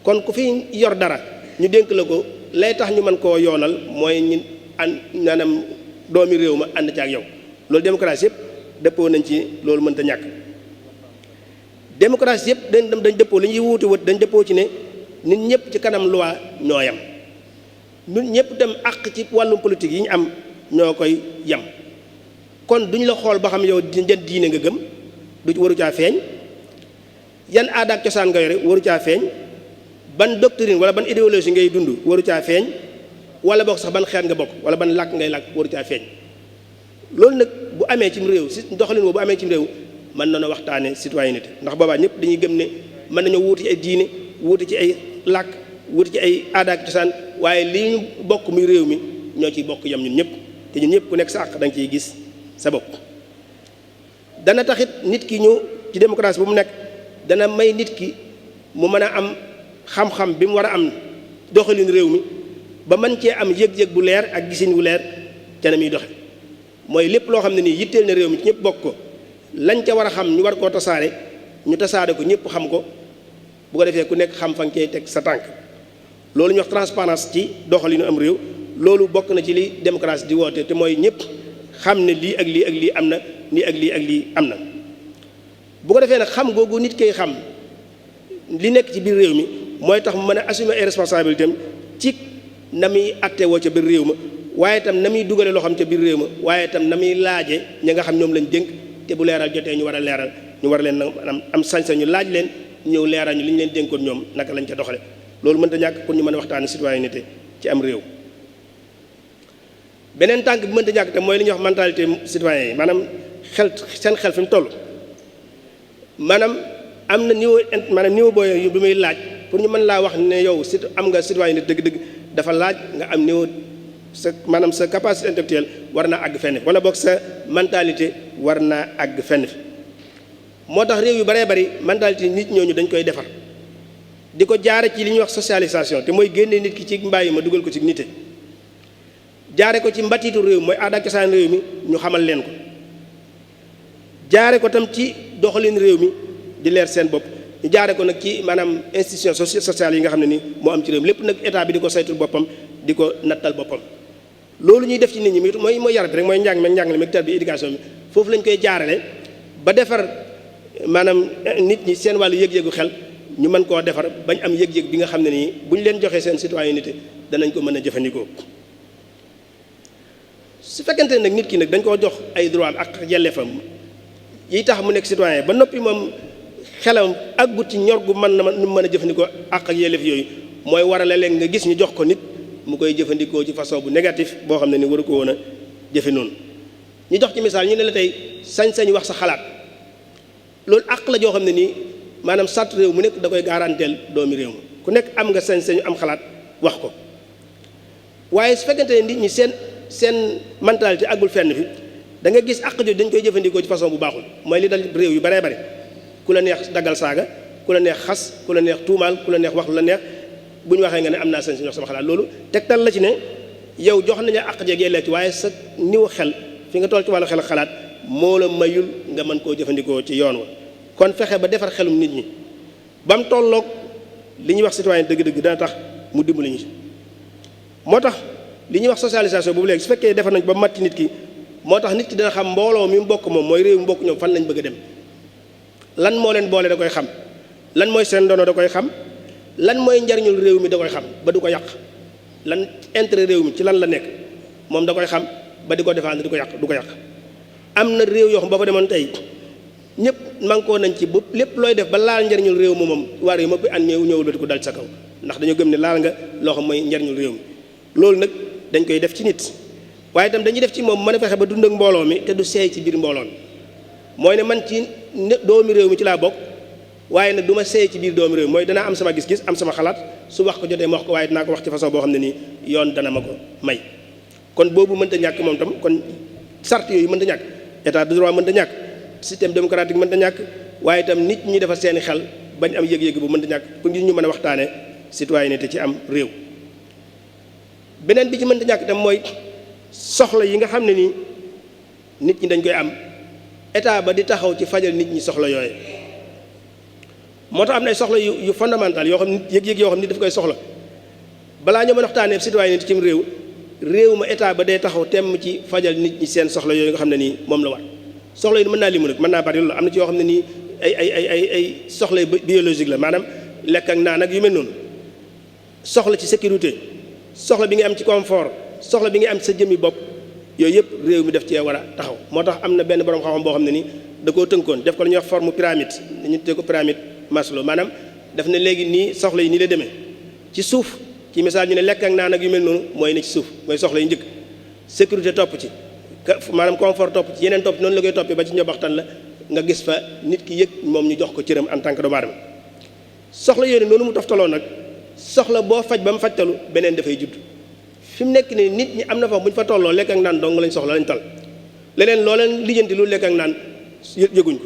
kon ku fi yor dara ñu dénk la ko lay tax ñu mën koo yoonal mooy ñu maanaam doomi réew ma ànd ci ak yow loolu démocratie yëpp dëppoo nañ ci loolu mënta ñàkk démocratie yëpp dañ dëppoo li ñuy wuute wut dañ dëppoo ci ne nit ñëpp ci kanam loi ñoo yam nit ñëpp dem àq ci wàllum politique yi ñu am ñoo koy yam kon duñ la xool ba xam yow jën diine nga gëm du waru caa feeñ yan aada ak cosaan nga yore waru caa feeñ ban doctrine wala ban idéologie ngay dund waru caa feeñ wala boog sax ban xeet nga bokk wala ban làkk ngay làkk waru caa feeñ loolu nag bu amee cim réew si doxalin boobu bu amee cim réew mën nañoo waxtaane citoyenneté ndax boobaa ñëpp dañuy gëm ne mën nañoo wuute ci ay diine wuute ci ay làkk wuute ci ay aada ak cosaan waaye li ñu bokk muy réew mi ñoo ciy bokk yam ñun ñëpp te ñun ñëpp ku nekk sa àq da nga ciy gis sa bopp dana taxit nit ki ñu ci démocratie bu mu nekk dana may nit ki mu mën a am xam-xam bi mu war a am doxalin réew mi ba mën cee am yëg-yëg bu leer ak gisin wu leer ca na muy doxe mooy lépp loo xam ne nii yitteel na réew mi ci ñëpp bokk ko lañ ca war a xam ñu war koo tasaare ñu tasaare ko ñëpp xam ko bu ko defee ku nekk xam fa nga cee teg sa tànk loolu ñu wax transparence ci doxalinu am réew loolu bokk na ci li démocratie di woote te mooy ñëpp xam ne lii ak lii ak lii am na lii ak lii ak lii am na. bu ko defee nag xam googu nit koy xam li nekk ci biir réew mi mooy tax mu mën a assumer ay responsabilités am ci na muy attewoo ca biir réew ma waaye itam na muy dugale loo xam ca biir réew ma waaye itam na muy laaje ñi nga xam ñoom lañ dénk te bu leeral jotee ñu war a leeral ñu war leen am sañ-sañ ñu laaj leen ñëw leeral ñu li ñu leen dénkoon ñoom naka lañ ca doxale loolu mënta ñàkk pour ñu mën a waxtaane citoyenneté ci am réew. beneen tànk bi mënta ñàkk te mooy li ñuy wax mentalité citoyen yi maanaam seen xel fi mu toll maanaam am na niveau booy bi muy laaj pour ñu mën laa wax ne yow am nga citoyenneté dëgg-dëgg dafa laaj nga am niveau sa capacité intellectuelle war naa àgg fenn wala boog sa mentalité war naa àgg fenn fi moo tax réew yu baree bari mentalité nit ñooñu dañ koy defar di ko jaare ci li ñuy wax socialisation te mooy génne nit ki ci mbàyyi ma dugal ko ci nite jaare ko ci mbatiitu réew mooy aada ak cosaan réew mi ñu xamal leen ko jaare ko tam ci doxalin réew mi di leer seen bopp ñu jaare ko nag ci maanaam institution sociale yi nga xam ne ni moo am ci réew mi lépp nag état bi di ko saytul boppam di ko nattal boppam loolu ñuy def ci nit ñi mooy yar bi rek mooy njàngale mi tar bi éducation bi foofu lañ koy jaarale ba defar maanaam nit ñi seen wàllu yëg-yëgu xel ñu mën koo defar bañ am yëg-yëg bi nga xam ne nii bu ñu leen joxee seen citoyenneté danañ ko mën a jëfandikoo. su fekkente ne nag nit ki nag dañ koo jox ay droit am ak yelleefam yi tax mu nekk citoyen ba noppi moom xelam àggut ci ñor gu mën a jëfandikoo ak yelleef yooyu mooy warale leen nga gis ñu jox ko nit mu koy jëfandikoo ci façon bu négatif boo xam ne ni waru ko woon a jëfe noonu. ñu jox ci misaal ñu ne la tey sañ-sañ wax sa xalaat loolu àq la joo xam ne nii maanaam sàrt réew mu nekk da koy garanteel doomi réew mi ku nekk am nga sañ-sañu am xalaat wax ko waaye su fekkente ne nit ñi seen mentalité àggul fenn fi da nga gis àq jooju dañ koy jëfandikoo ci façon bu baaxul mooy li dal réew yu baree bari ku la neex daggal saaga ku la neex xas ku la neex tuumaal ku la neex wax lu la neex bu ñu waxee nga ne am naa sañ-sañ wax sama xalaat loolu tegtal la ci ne yow jox nañu àq jeeg yelleef ci waaye sa niw xel fi nga toll ci wàllu xel ak xalaat moo la mayul nga mën koo jëfandikoo ci yoon wa kon fexe ba defar xelum nit ñi ba mu tolloog li ñuy wax citoyen dëgg-dëgg dana tax mu dimbali ñu moo tax li ñuy wax socialisation boobu léegi su fekkee defar nañ ba matti nit ki moo tax nit ki dana xam mbooloo mi mu bokk moom mooy réew mi bokk ñoom fan lañ bëgg a dem lan moo leen boole da koy xam lan mooy seen ndono da koy xam lan mooy njariñul réew mi da koy xam ba du ko yàq lan intérêt réew mi ci lan la nekk moom da koy xam ba di ko défendre di ko yàq du ko yàq am na réew yoo xam boo fa demoon tey ñëpp mànkoo nañ ci bopp lépp looy def ba laal njariñul réew mi moom waar yi mëpp an ñëwul ba di ko dal sa kaw ndax dañoo gëm ne laal nga loo xam mooy njariñul réew mi loolu nag dañ koy def ci nit waaye itam dañuy def ci moom mën a fexe ba dund ak mbooloo mi te du seey ci biir mbooloo mi mooy ne man ci doomi réew mi ci laa bokk waaye nag du ma seey ci biir doomi réew mi mooy danaa am sama gis-gis am sama xalaat su wax ko jotee ma wax ko waaye dinaa ko wax ci façon boo xam ne nii yoon dana ma ko may kon boobu mënta ñàkk moom tam kon sart yooyu mënta ñàkk état de droit mënta ñàkk système démocratique mënta ñàkk waaye itam nit ñi dafa seeni xel bañ am yëg-yëg bu mënta ñàkk pour ñu mën a waxtaane citoyenneté ci am réew beneen bi ci mënta ñàkk itam mooy soxla yi nga xam ne nii nit ñi dañ koy am état ba di taxaw ci fajal nit ñi soxla yooyu moo tax am na ay soxla yu fondamental yoo xam ne yëg-yëg yoo xam ne daf koy soxla balaa ñoo mën a waxtaanee citoyenneté ci réew ma état ba day taxaw temm ci fajal nit ñi seen soxla yooyu nga xam ne nii moom la war soxla yi mën naa limu nag mën naa bari loolu am na ci yoo xam ne nii ay soxla biologique la maanaam lekk ak naan ak yu mel noonu soxla ci sécurité soxla bi nga am ci confort soxla bi nga am ci sa jëmmi bopp yooyu yëpp réew mi def cee war a taxaw moo tax am na benn borom xam-xam boo xam ne nii da koo tënkoon def ko la ñuy wax forme pyramide dañu tuddee ko pyramide Maslow maanaam daf ne léegi nii soxla yi nii la demee ci suuf ci misaal ñu ne lekk ak naan ak yu mel noonu mooy ne ci suuf mooy soxla yi njëkk sécurité topp ci maanaam confort topp ci yeneen topp noonu la koy toppee ba ci njobaxtan la nga gis fa nit ki yëg moom ñu jox ko cëram en tant que doomu aadama soxla yooyu noonu mu toftaloo nag soxla boo faj ba mu fajtalu beneen dafay judd fi mu nekk nii nit ñi am na fa bu ñu fa tolloo lekk ak naan dong lañ soxla lañ tal leneen loo leen lijjanti lu lekk ak naan yëguñ ko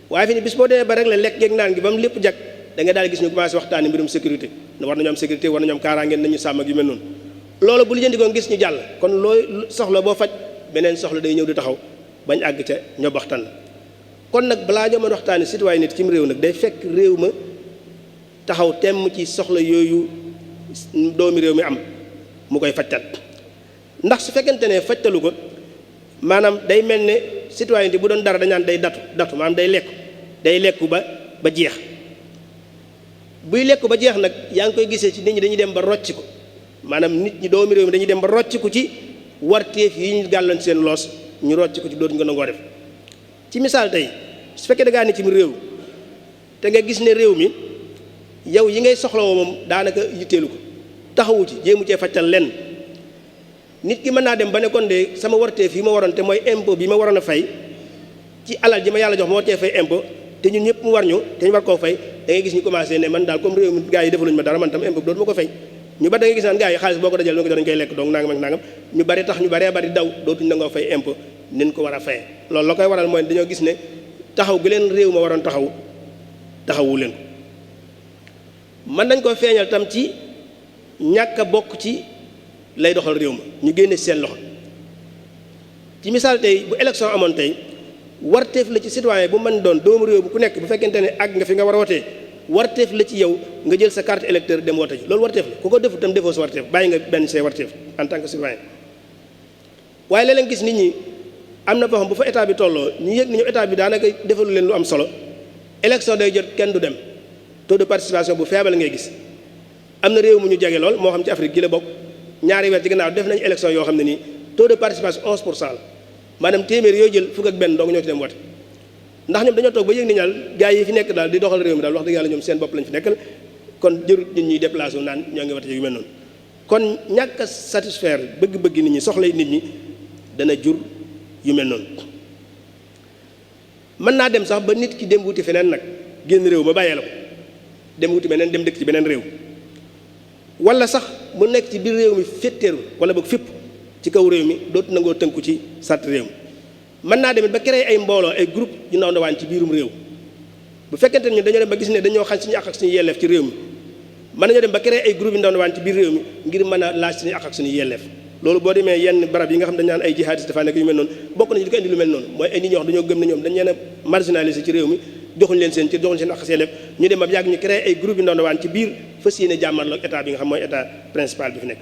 waaye fi ni bis boo demee ba rek la lekk geeg naan gi ba mu lépp jag da nga daal gis ñu commencé waxtaani mbirum sécurité war nañu am sécurité war nañu am kaaraange nañu sàmm ak yu mel noonu loolu bu lijjanti ko gis ñu jàll kon looy soxla boo faj beneen soxla day ñëw di taxaw bañ àgg ca ñoo waxtaan la kon nag balaa ñoo mën waxtaani citoyenneté ci réew nag day fekk réew ma taxaw temm ci soxla yooyu doomi réew mi am mu koy fajtal ndax su fekkente ne fajtalu ko maanaam day mel ne citoyenneté bu doon dara dañ naan day datu maanaam day lekku ba jeex. buy lekku ba jeex nag yaa ngi koy gisee ci nit ñi dañuy dem ba rocc ko maanaam nit ñi doomi réew mi dañuy dem ba rocc ko ci warteef yi ñu gàllan seen loos ñu rocc ko ci dootuñu ko nangoo def. ci misaal tey su fekkee da ngaa ne ci réew te nga gis ne réew mi yow yi ngay soxlawoo moom daanaka yitteelu ko taxawu ci jéemu cee fajtal lenn nit ki mën naa dem ba ne kon de sama warteef yi ma waroon te mooy impôt bi ma waroon a fay ci alal ji ma yàlla jox ma war cee fay impôt te ñun ñëpp mu war ñu te ñu war koo fay da ngay gis ñu commencé ne man daal comme réew mi gars yi defaluñu ma dara man tam impôt bi dootuma ko fay ñu bari da ngay gis naan gars yi xaalis boo ko dajale ko jox dañu koy lekk donc nangam ak nangam ñu bari tax ñu baree bari daw dootuñu nangoo fay impôt nin ko war a fay loolu la koy waral mooy dañoo gis ne taxaw gi leen réew ma waroon taxawu leen ko mën nañ ko feeñal tam ci ñàkk a bokk ci lay doxal réew ma ñu génne seen loxo ci misaal tey bu élection amoon tey warteef la ci citoyen bu mën doon doomu réew bu ku nekk bu fekkente ne àgg nga fi nga war a wotee warteef la ci yow nga jël sa carte électeur dem wote ji loolu warteef la ku ko defu tam defoo sa warteef bàyyi nga benn say warteef en tant que citoyen waaye léeg-léeg gis nit ñi am na foo xam bu fa état bi tolloo ñu yëg ni ñu état bi daanaka defalu leen lu am solo élection day jot kenn du dem taux de participation bu faible ngay gis am na réew mu ñu jege lool moo xam ci Afrique gi la bokk ñaari weer ci gannaaw def nañu élection yoo xam ne nii taux de participation 11% la maanaam téeméer yoo jël fukk ak benn dong ñoo ci dem wote ndax ñoom dañoo toog ba yëg ni ñaal gars yi fi nekk daal di doxal réew mi daal wax dëgg yàlla ñoom seen bopp lañ fi nekkal kon jërut nit ñuy déplacé wu naan ñoo ngi wote yu mel noonu kon ñàkk a satisfaire bëgg-bëgg nit ñi soxlay nit ñi dana jur yu mel noonu mën naa dem sax ba nit ki dem wuti feneen nag génn réew ma bàyyee la ko dem wuti beneen dem dëkk ci beneen réew wala sax mu nekk ci biir réew mi féttéeru wala boog fépp ci kaw réew mi dootu nangoo tënku ci sàtt réew mi mën naa demit ba créer ay mbooloo ay groupe yu ndaw ndawaan ci biirum réew bu fekkente ne dañoo dem ba gis ne dañoo xañ suñu àq ak suñu yelleef ci réew mi mën nañoo dem ba créer ay groupe yu ndaw ndawaan ci biir réew mi ngir mën a laaj suñu àq ak suñu yelleef loolu boo demee yenn barab yi nga xam dañ naan ay jihadiste dafa nekk yu mel noonu bokk nañu di ko indi lu mel noonu mooy ay nit ñoo xam dañoo gëm ne ñoom dañ leen a marginalisé ci réew mi joxuñu leen seen ci joxuñu seen àq ak seen yelleef ñu dem ba yàgg ñu créer ay groupe yu ndaw ndawaan ci biir fas yéene jàmmarloo état bi nga xam mooy état principal bi fi nekk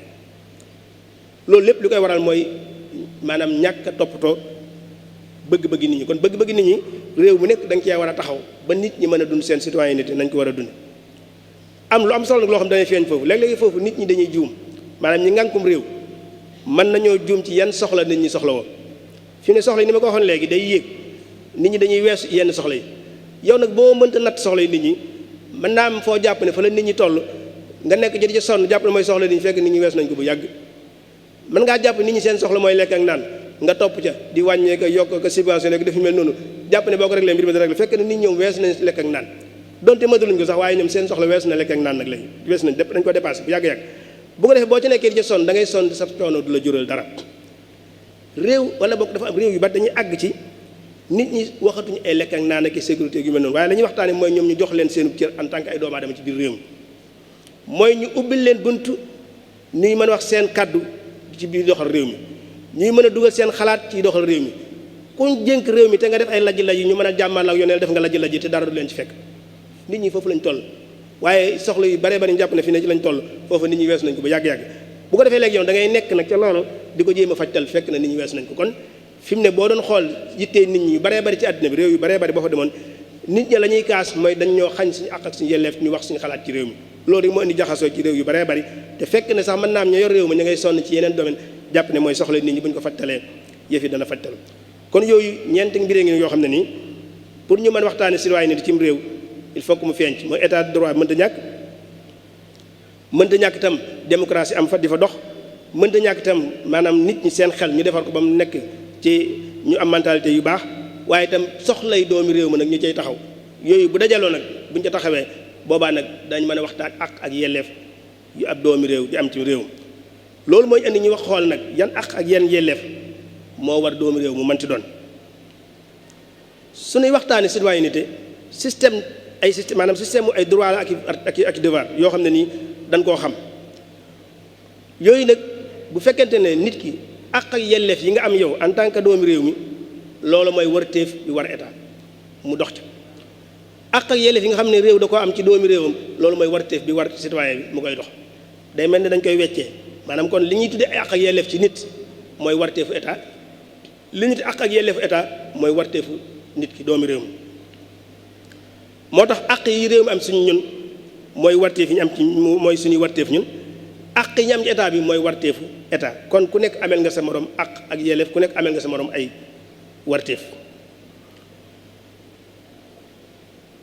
loolu lépp li koy waral mooy maanaam ñàkk a toppatoo bëgg-bëgg nit ñi kon bëgg-bëgg nit ñi réew mu nekk da nga cee war a taxaw ba nit ñi mën a dund seen citoyenneté nañ ko war a dund am lu am solo nag loo xam dañuy feeñ foofu léeg-léegi foofu nit ñi dañuy juum maanaam ñi ngànkum réew mën nañoo juum ci yan soxla nit ñi soxla woo fi ne soxla yi ni ma ko waxoon léegi day yéeg nit ñi dañuy weesu yenn soxla yi yow nag boo mënta natt soxla yi nit ñi mën naa am foo jàpp ne fa la nit ñi toll nga nekk jëdi ci sonn jàpp ne mooy soxla nit ñi fekk nit ñi weesu nañ ko bu yàgg mën ngaa jàpp nit ñi seen soxla mooy lekk ak naan nga topp ca di wàññee ko yokk ko subventionné ko def mel noonu jàpp ne boo ko réglé mbir mi da réglé fekk ne nit ñoom weesu nañ lekk ak naan donte mëdaluñ ko sax waaye ñoom seen soxla weesu na lekk ak naan nag léegi weesu nañ dañ ko dépassé bu yàgg-yàgg bu ko defee boo ci nekkee di ca sonn da ngay sonn sa coono du la jural dara réew wala bokk dafa am réew yu bari dañuy àgg ci nit ñi waxatuñu ay lekk ak naan ak sécurité yu mel noonu waaye la ñuy waxtaane mooy ñoom ñu jox leen seen cër en tant que ay doomu aadama ci biir réew mi mooy ñu ubbil leen bunt ñuy mën a wax seen kàddu ci biir doxal réew mi ñuy mën a dugal seen xalaat ci doxal réew mi kuñ jénk réew mi te nga def ay lajj-lajj ñu mën a jàmmal ak yoneel def nga lajj-lajj te dara du leen ci fekk nit ñi foofu lañ toll waaye soxla yu bare bari ñu jàpp ne fi ne ci lañ toll foofu nit ñi weesu nañ ko ba yàgg-yàgg bu ko defee léegi yow da ngay nekk nag ca loolu di ko jéem a fajtal fekk na nit ñi weesu nañ ko kon fi mu ne boo doon xool yittee nit ñi yu baree bari ci àddina bi réew yu baree bari boo fa demoon nit ñi la ñuy kaas mooy dañ ñoo xañ suñu àq ak suñu yelleef ñu wax suñu xalaat ci réew mi loolu rek moo indi jaxasoo ci réew yu baree bari te fekk ne sax mën naa am ña yor réew mi ñu ngay sonn ci yeneen domaine jàpp ne mooy soxla nit ñi bu ñu ko fajtalee yëf yi dana fajtal kon yooyu ñeenti mbiree ngi yoo xam ne nii pour ñu mën waxtaane citoyenneté cim réew il faut que mu feeñ mooy état de droit mënta ñàkk itam démocratie am fa di fa dox mënta ñàkk itam maanaam nit ñi seen xel ñu defar ko ba mu nekk ci ñu am mentalité yu baax waaye itam soxlay doomi réew ma nag ñu cay taxaw yooyu bu dajaloo nag buñ ca taxawee boobaa nag dañ mën a waxtaan ak yelleef yu ab doomi réew di am ci réew loolu mooy indi ñu wax xool nag yan ak yan yelleef moo war doomi réew mu mënti doon suñuy waxtaane citoyenneté maanaam système ay droit la ak devoir yoo xam ne nii dañ koo xam yooyu nag bu fekkente ne nit ki ak yelleef yi nga am yow en tant que doomi réew mi loolu mooy warteef bi war état mu dox ca ak yelleef yi nga xam ne réew da koo am ci doomi réewam loolu mooy warteef bi war citoyen bi mu koy dox day mel ne dañ koy weccee maanaam kon li ñuy tuddee ay ak yelleef ci nit mooy warteefu état li nit àq ak yelleefu état mooy warteefu nit ki doomi réew mi moo tax àq yi réew mi am suñu ñun mooy warteef yi ñu am ci mooy suñuy warteef ñun àq yi ñu am ci état bi mooy warteefu état kon ku nekk amel nga sa morom àq ak yelleef ku nekk amel nga sa morom ay warteef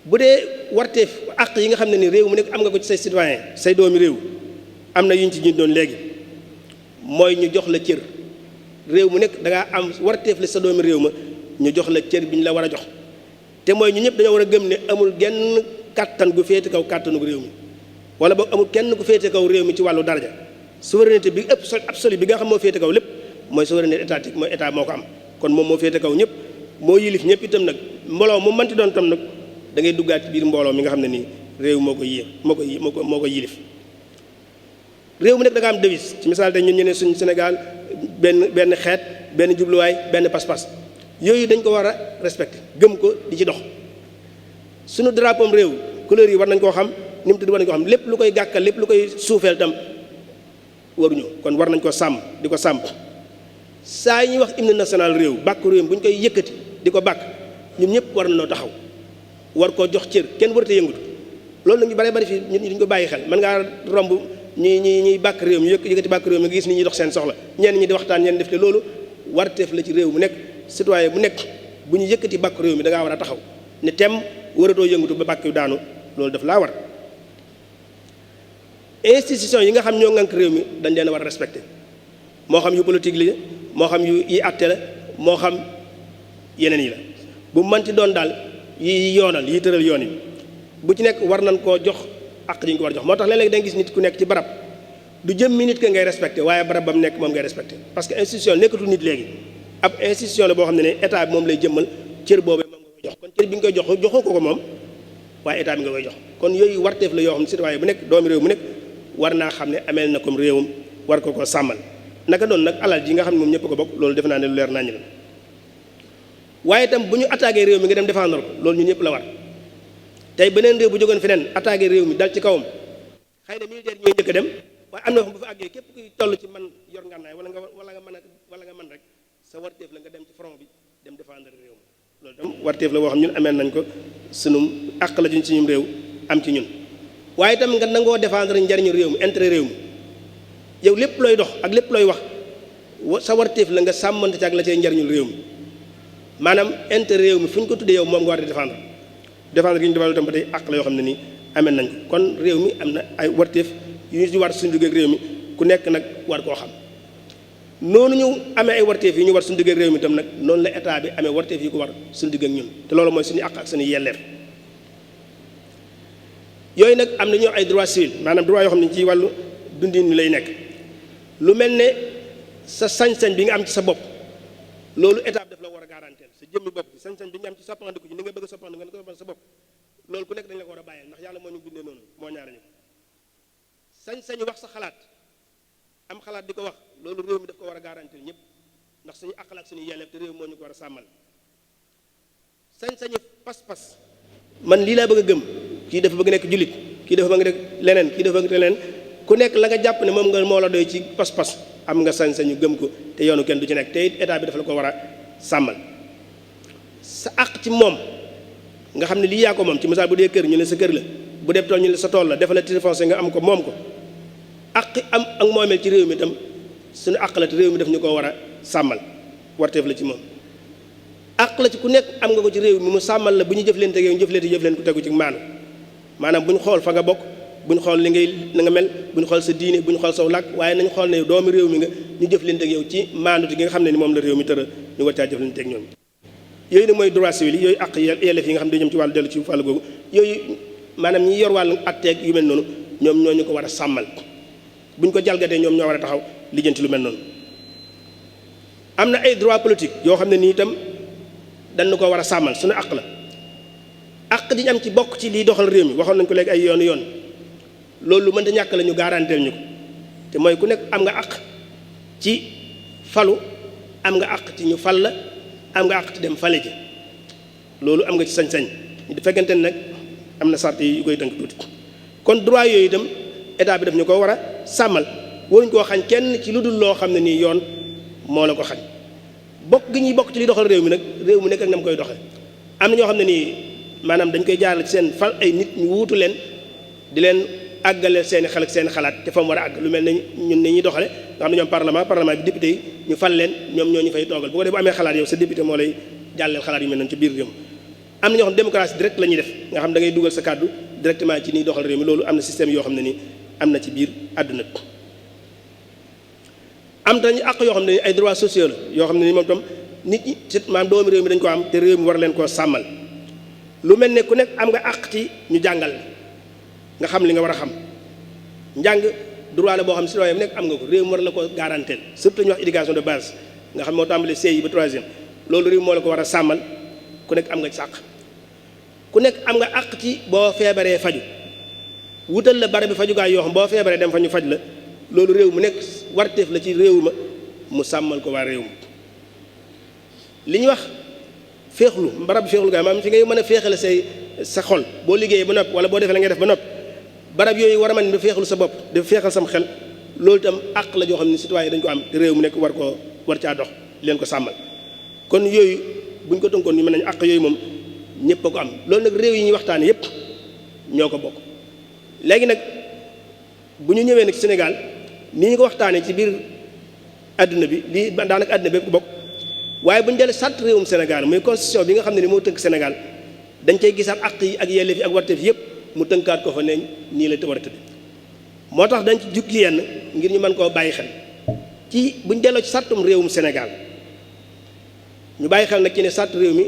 bu dee warteef àq yi nga xam ne ni réew mu nekk am nga ko ci say citoyen say doomi réew am na yuñ ci ñu doon léegi mooy ñu jox la cër réew mu nekk da ngaa am warteef la sa doomi réew ma ñu jox la cër bi ñu la war a jox te mooy ñu ñëpp dañoo war a gëm ne amul genn kàttan gu féete kaw kàttanu réew mi wala boog amul kenn ku féete kaw réew mi ci wàllu daraja souveraineté bi ëpp absolu bi nga xam moo féete kaw lépp mooy souveraineté étatique mooy état moo ko am kon moom moo féete kaw ñëpp moo yilif ñëpp itam nag mbooloo mu mënti doon tam nag da ngay duggaat ci biir mbooloo mi nga xam ne nii réew moo ko yéex moo ko yilif réew mu nekk da nga am devise ci misaal tey ñun ñu ne suñu Sénégal benn xeet benn jubluwaay benn pas-pas yooyu dañ ko war a respecté gëm ko di ci dox suñu drapeau réew couleur yi war nañ koo xam ni mu tudd war nañ koo xam lépp lu koy gàkkal lépp lu koy suufeel tam waruñu kon war nañ ko sàmm di ko sàmm saa yi ñuy wax hymne national réew bàkk réew bu ñu koy yëkkati di ko bàkk ñun ñëpp war nañoo taxaw war koo jox cër kenn warut a yëngatu loolu nag ñu bare bari fii nit ñi duñ ko bàyyi xel mën ngaa romb ñuy bàkk réew mi yëkkati bàkk réew mi nga gis nit ñi dox seen soxla ñenn ñi di waxtaan ñenn def te loolu warteef la ci réew mu nekk citoyen bu nekk bu ñu yëkkati bàkk réew mi da ngaa war a taxaw ne tem waratoo yëngatu ba bàkk yu daanu loolu daf laa war institution yi nga xam ñoo ngànk réew mi dañ leen a war a respecté moo xam yu politique li moo xam yu yi àtte la moo xam yeneen yi la bu manti doon daal yi yoonal yi tëral yoon yi bu ci nekk war nañ koo jox àq ji ñu ko war a jox moo tax léeg-léeg da nga gis nit ku nekk ci barab du jëmmi nit ka ngay respecté waaye barab ba mu nekk moom ngay respecté parce que institution nekkatul nit léegi ab institution la boo xam ne ne état bi moom lay jëmmal cër boobee moom nga koy jox kon cër bi nga koy jox joxoo ko moom waaye état bi nga koy jox kon yooyu warteef la yoo xam ne citoyen bu nekk doomi réew mu nekk war naa xam ne ameel na comme réewam war ko sàmmal naka doon nag alal ji nga xam ne moom ñëpp ko bokk loolu defe naa ne lu leer nañu la waaye itam bu ñu attaqué réew mi nga dem défendre ko loolu ñun ñëpp la war tey beneen réew bu jógoon feneen attaqué réew mi dal ci kawam xëy na militaire ñooy njëkk a dem waaye am na xam bu fa àggee képp kuy toll ci man yor ngànnaay wala nga mën rek sa warteef la nga dem ci front bi dem défendre réew mi loolu tam warteef la boo xam ñun ameel nañ ko sunu àq la juñ ci ñun réew am ci ñun waaye itam nga nangoo défendre njariñu réew mi intérêt réew mi yow lépp looy dox ak lépp looy wax sa warteef la nga sàmmante ci ak la cay njariñul réew mi maanaam intérêt réew mi fu ñu ko tuddee yow moom nga war di défendre gi ñu defal itam ba tey àq la yoo xam ne nii amee nañ ko kon réew mi am na ay warteef yu ñu ci war suñu digg ak réew mi ku nekk nag war koo xam noonu ñu amee ay warteef yi ñu war suñu digg ak réew mi itam nag noonu la état bi amee warteef yi ko war suñu digg ak ñun te loolu mooy suñu àq ak suñu yelleef yooyu nag am na ñoo ay droit civil maanaam droit yoo xam ne ci wàllu dundin mi lay nekk lu mel ne sa sañ-sañ bi nga am ci sa bopp loolu état bi daf la war a garantir sa jëmmi bopp bi sañ-sañ bi nga am ci soppandiku ji ni nga bëgg a soppandiku nga ko sa bopp loolu ku nekk dañ la ko war a bàyyee ndax yàlla moo ñu bindee noonu moo ñaare ñu sañ-sañu wax sa xalaat am xalaat di ko wax loolu réew mi daf ko war a garantir ñëpp ndax suñu àq la ak suñu yelleef te réew moo ñu ko war a sàmmal sañ-sañu pas-pas man lii laa bëgg a gëm kii dafa bëgg nekk jullit kii dafa bëgg nekk leneen kii dafa bëgg leneen ku nekk la nga jàpp ne moom nga moo la doy ci pas-pas am nga sañ-sañu gëm ko te yoonu kenn du ci nekk te it état bi dafa la ko war a sàmmal sa àq ci moom nga xam ne lii yaa ko moom ci misaal bu dee kër ñu ne sa kër la bu dee tool ñu ne sa tool la dafa la titre foncier nga am ko moom ko àq am ak moomeel ci réew mi itam suñu àq la te réew mi daf ñu ko war a sàmmal warteef la ci moom àq la ci ku nekk am nga ko ci réew mi mu sàmmal la bu ñu jëflante ak yow jëflante ku tegu ci maanaam bu ñu xool fa nga bokk bu ñu xool li ngay na nga mel bu ñu xool sa diine bu ñu xool saw làkk waaye nañu xool ne doomi réew mi nga ñu jëflante ak yow ci maanduti gi nga xam ne ni moom la réew mi tëra ñu war caa jëflante ak ñoom yooyu nag mooy droit civil yi yooyu àq yelleef yi nga xam ne dañu jëm ci wàllu dellu ci wàllu googu yooyu maanaam ñi yor wàllu atteeg yu mel noonu ñoom ñoo ñu ko war a sàmmal bu ñu ko jalgatee ñoom ñoo war a taxaw lijjanti lu mel noonu am na ay droit politique yoo xam ne nii itam dañu ko war a sàmmal suñu àq la àq di ñu am ci bokk ci liy doxal réew mi waxoon nañu ko léegi ay yoon loolu lu mënta ñàkk la ñu garanteel ñu ko te mooy ku nekk am nga àq ci falu am nga àq ci ñu fal la am nga àq ci dem fale ji loolu am nga ci sañ-sañ di fekkente ne nag am na sart yi yu koy tënk tuuti kon droit yooyu itam état bi daf ñu ko war a sàmmal waruñ koo xañ kenn ci lu dul loo xam ne nii yoon moo la ko xañ bokk gi ñuy bokk ci li doxal réew mi nag réew mu nekk ak na mu koy doxe am na ñoo xam ne nii maanaam dañ koy jaarale ci seen fal ay nit ñu wuutu leen di leen àggale seeni xel ak seeni xalaat te fa mu war a àgg lu mel ne ñun ni ñuy doxale nga xam ne ñoom parlement bi député yi ñu fal leen ñoom ñoo ñu fay toogal bu ko dee bu amee xalaat yow sa député moo lay jàlleel xalaat yu mel noonu ci biir réew mi am na ñoo xam démocratie direct la ñuy def nga xam da ngay dugal sa kàddu directement ci niy doxal réew mi loolu am na système yoo xam ne nii am na ci biir àdduna bi am dañu àq yoo xam ne ni ay droits sociaux la yoo xam ne ni moom tam nit ñi maanaam doomi réew mi dañ ko am te réew mi war leen koo sàmmal lu mel ne ku nekk am nga àq ci ñu jàngal nga xam li nga war a xam njàng droit la boo xam ne citoyen bi nekk am nga ko réew mi war la ko garanteel surtout ñu wax éducation de base nga xam moo tàmbalee CI ba troisième loolu réew moo la ko war a sàmmal ku nekk am nga ci àq ku nekk am nga àq ci boo feebaree faju wutal la barab bi fajukaay yoo xam boo feebaree dem fa ñu faj la loolu réew mu nekk warteef la ci réew ma mu sàmmal ko waa réew ma li ñuy wax féexlu barab bi féexlu gaay maanaam fi ngay mën a féexale sa xol boo liggéeyee ba noppi wala boo defee la ngay def ba noppi barab yooyu war a mën di féexlu sa bopp di féexal sam xel loolu itam àq la joo xam ne citoyen yi dañ ko am te réew mu nekk war caa dox leen ko sàmmal kon yooyu bu ñu ko tënkoon ñu mën nañu àq yooyu moom ñëpp a ko am loolu nag réew yi ñuy waxtaane yëpp ñoo ko bokk léegi nag bu ñu ñëwee nag Sénégal ni ñu ko waxtaanee ci biir àdduna bi lii daanaka àdduna bépp ko bokk waaye bu ñu jëlee sàrt réewum Sénégal muy constitution bi nga xam ne ni moo tënk Sénégal dañ cay gisaat àq yi ak yelleef yi ak warteef yëpp mu tënkaat ko fa ne nii la war a tëdd moo tax dañ ci jukki yenn ngir ñu mën koo bàyyi xel ci bu ñu delloo ci sàrtum réewum Sénégal ñu bàyyi xel nag ci ne sàrt réew mi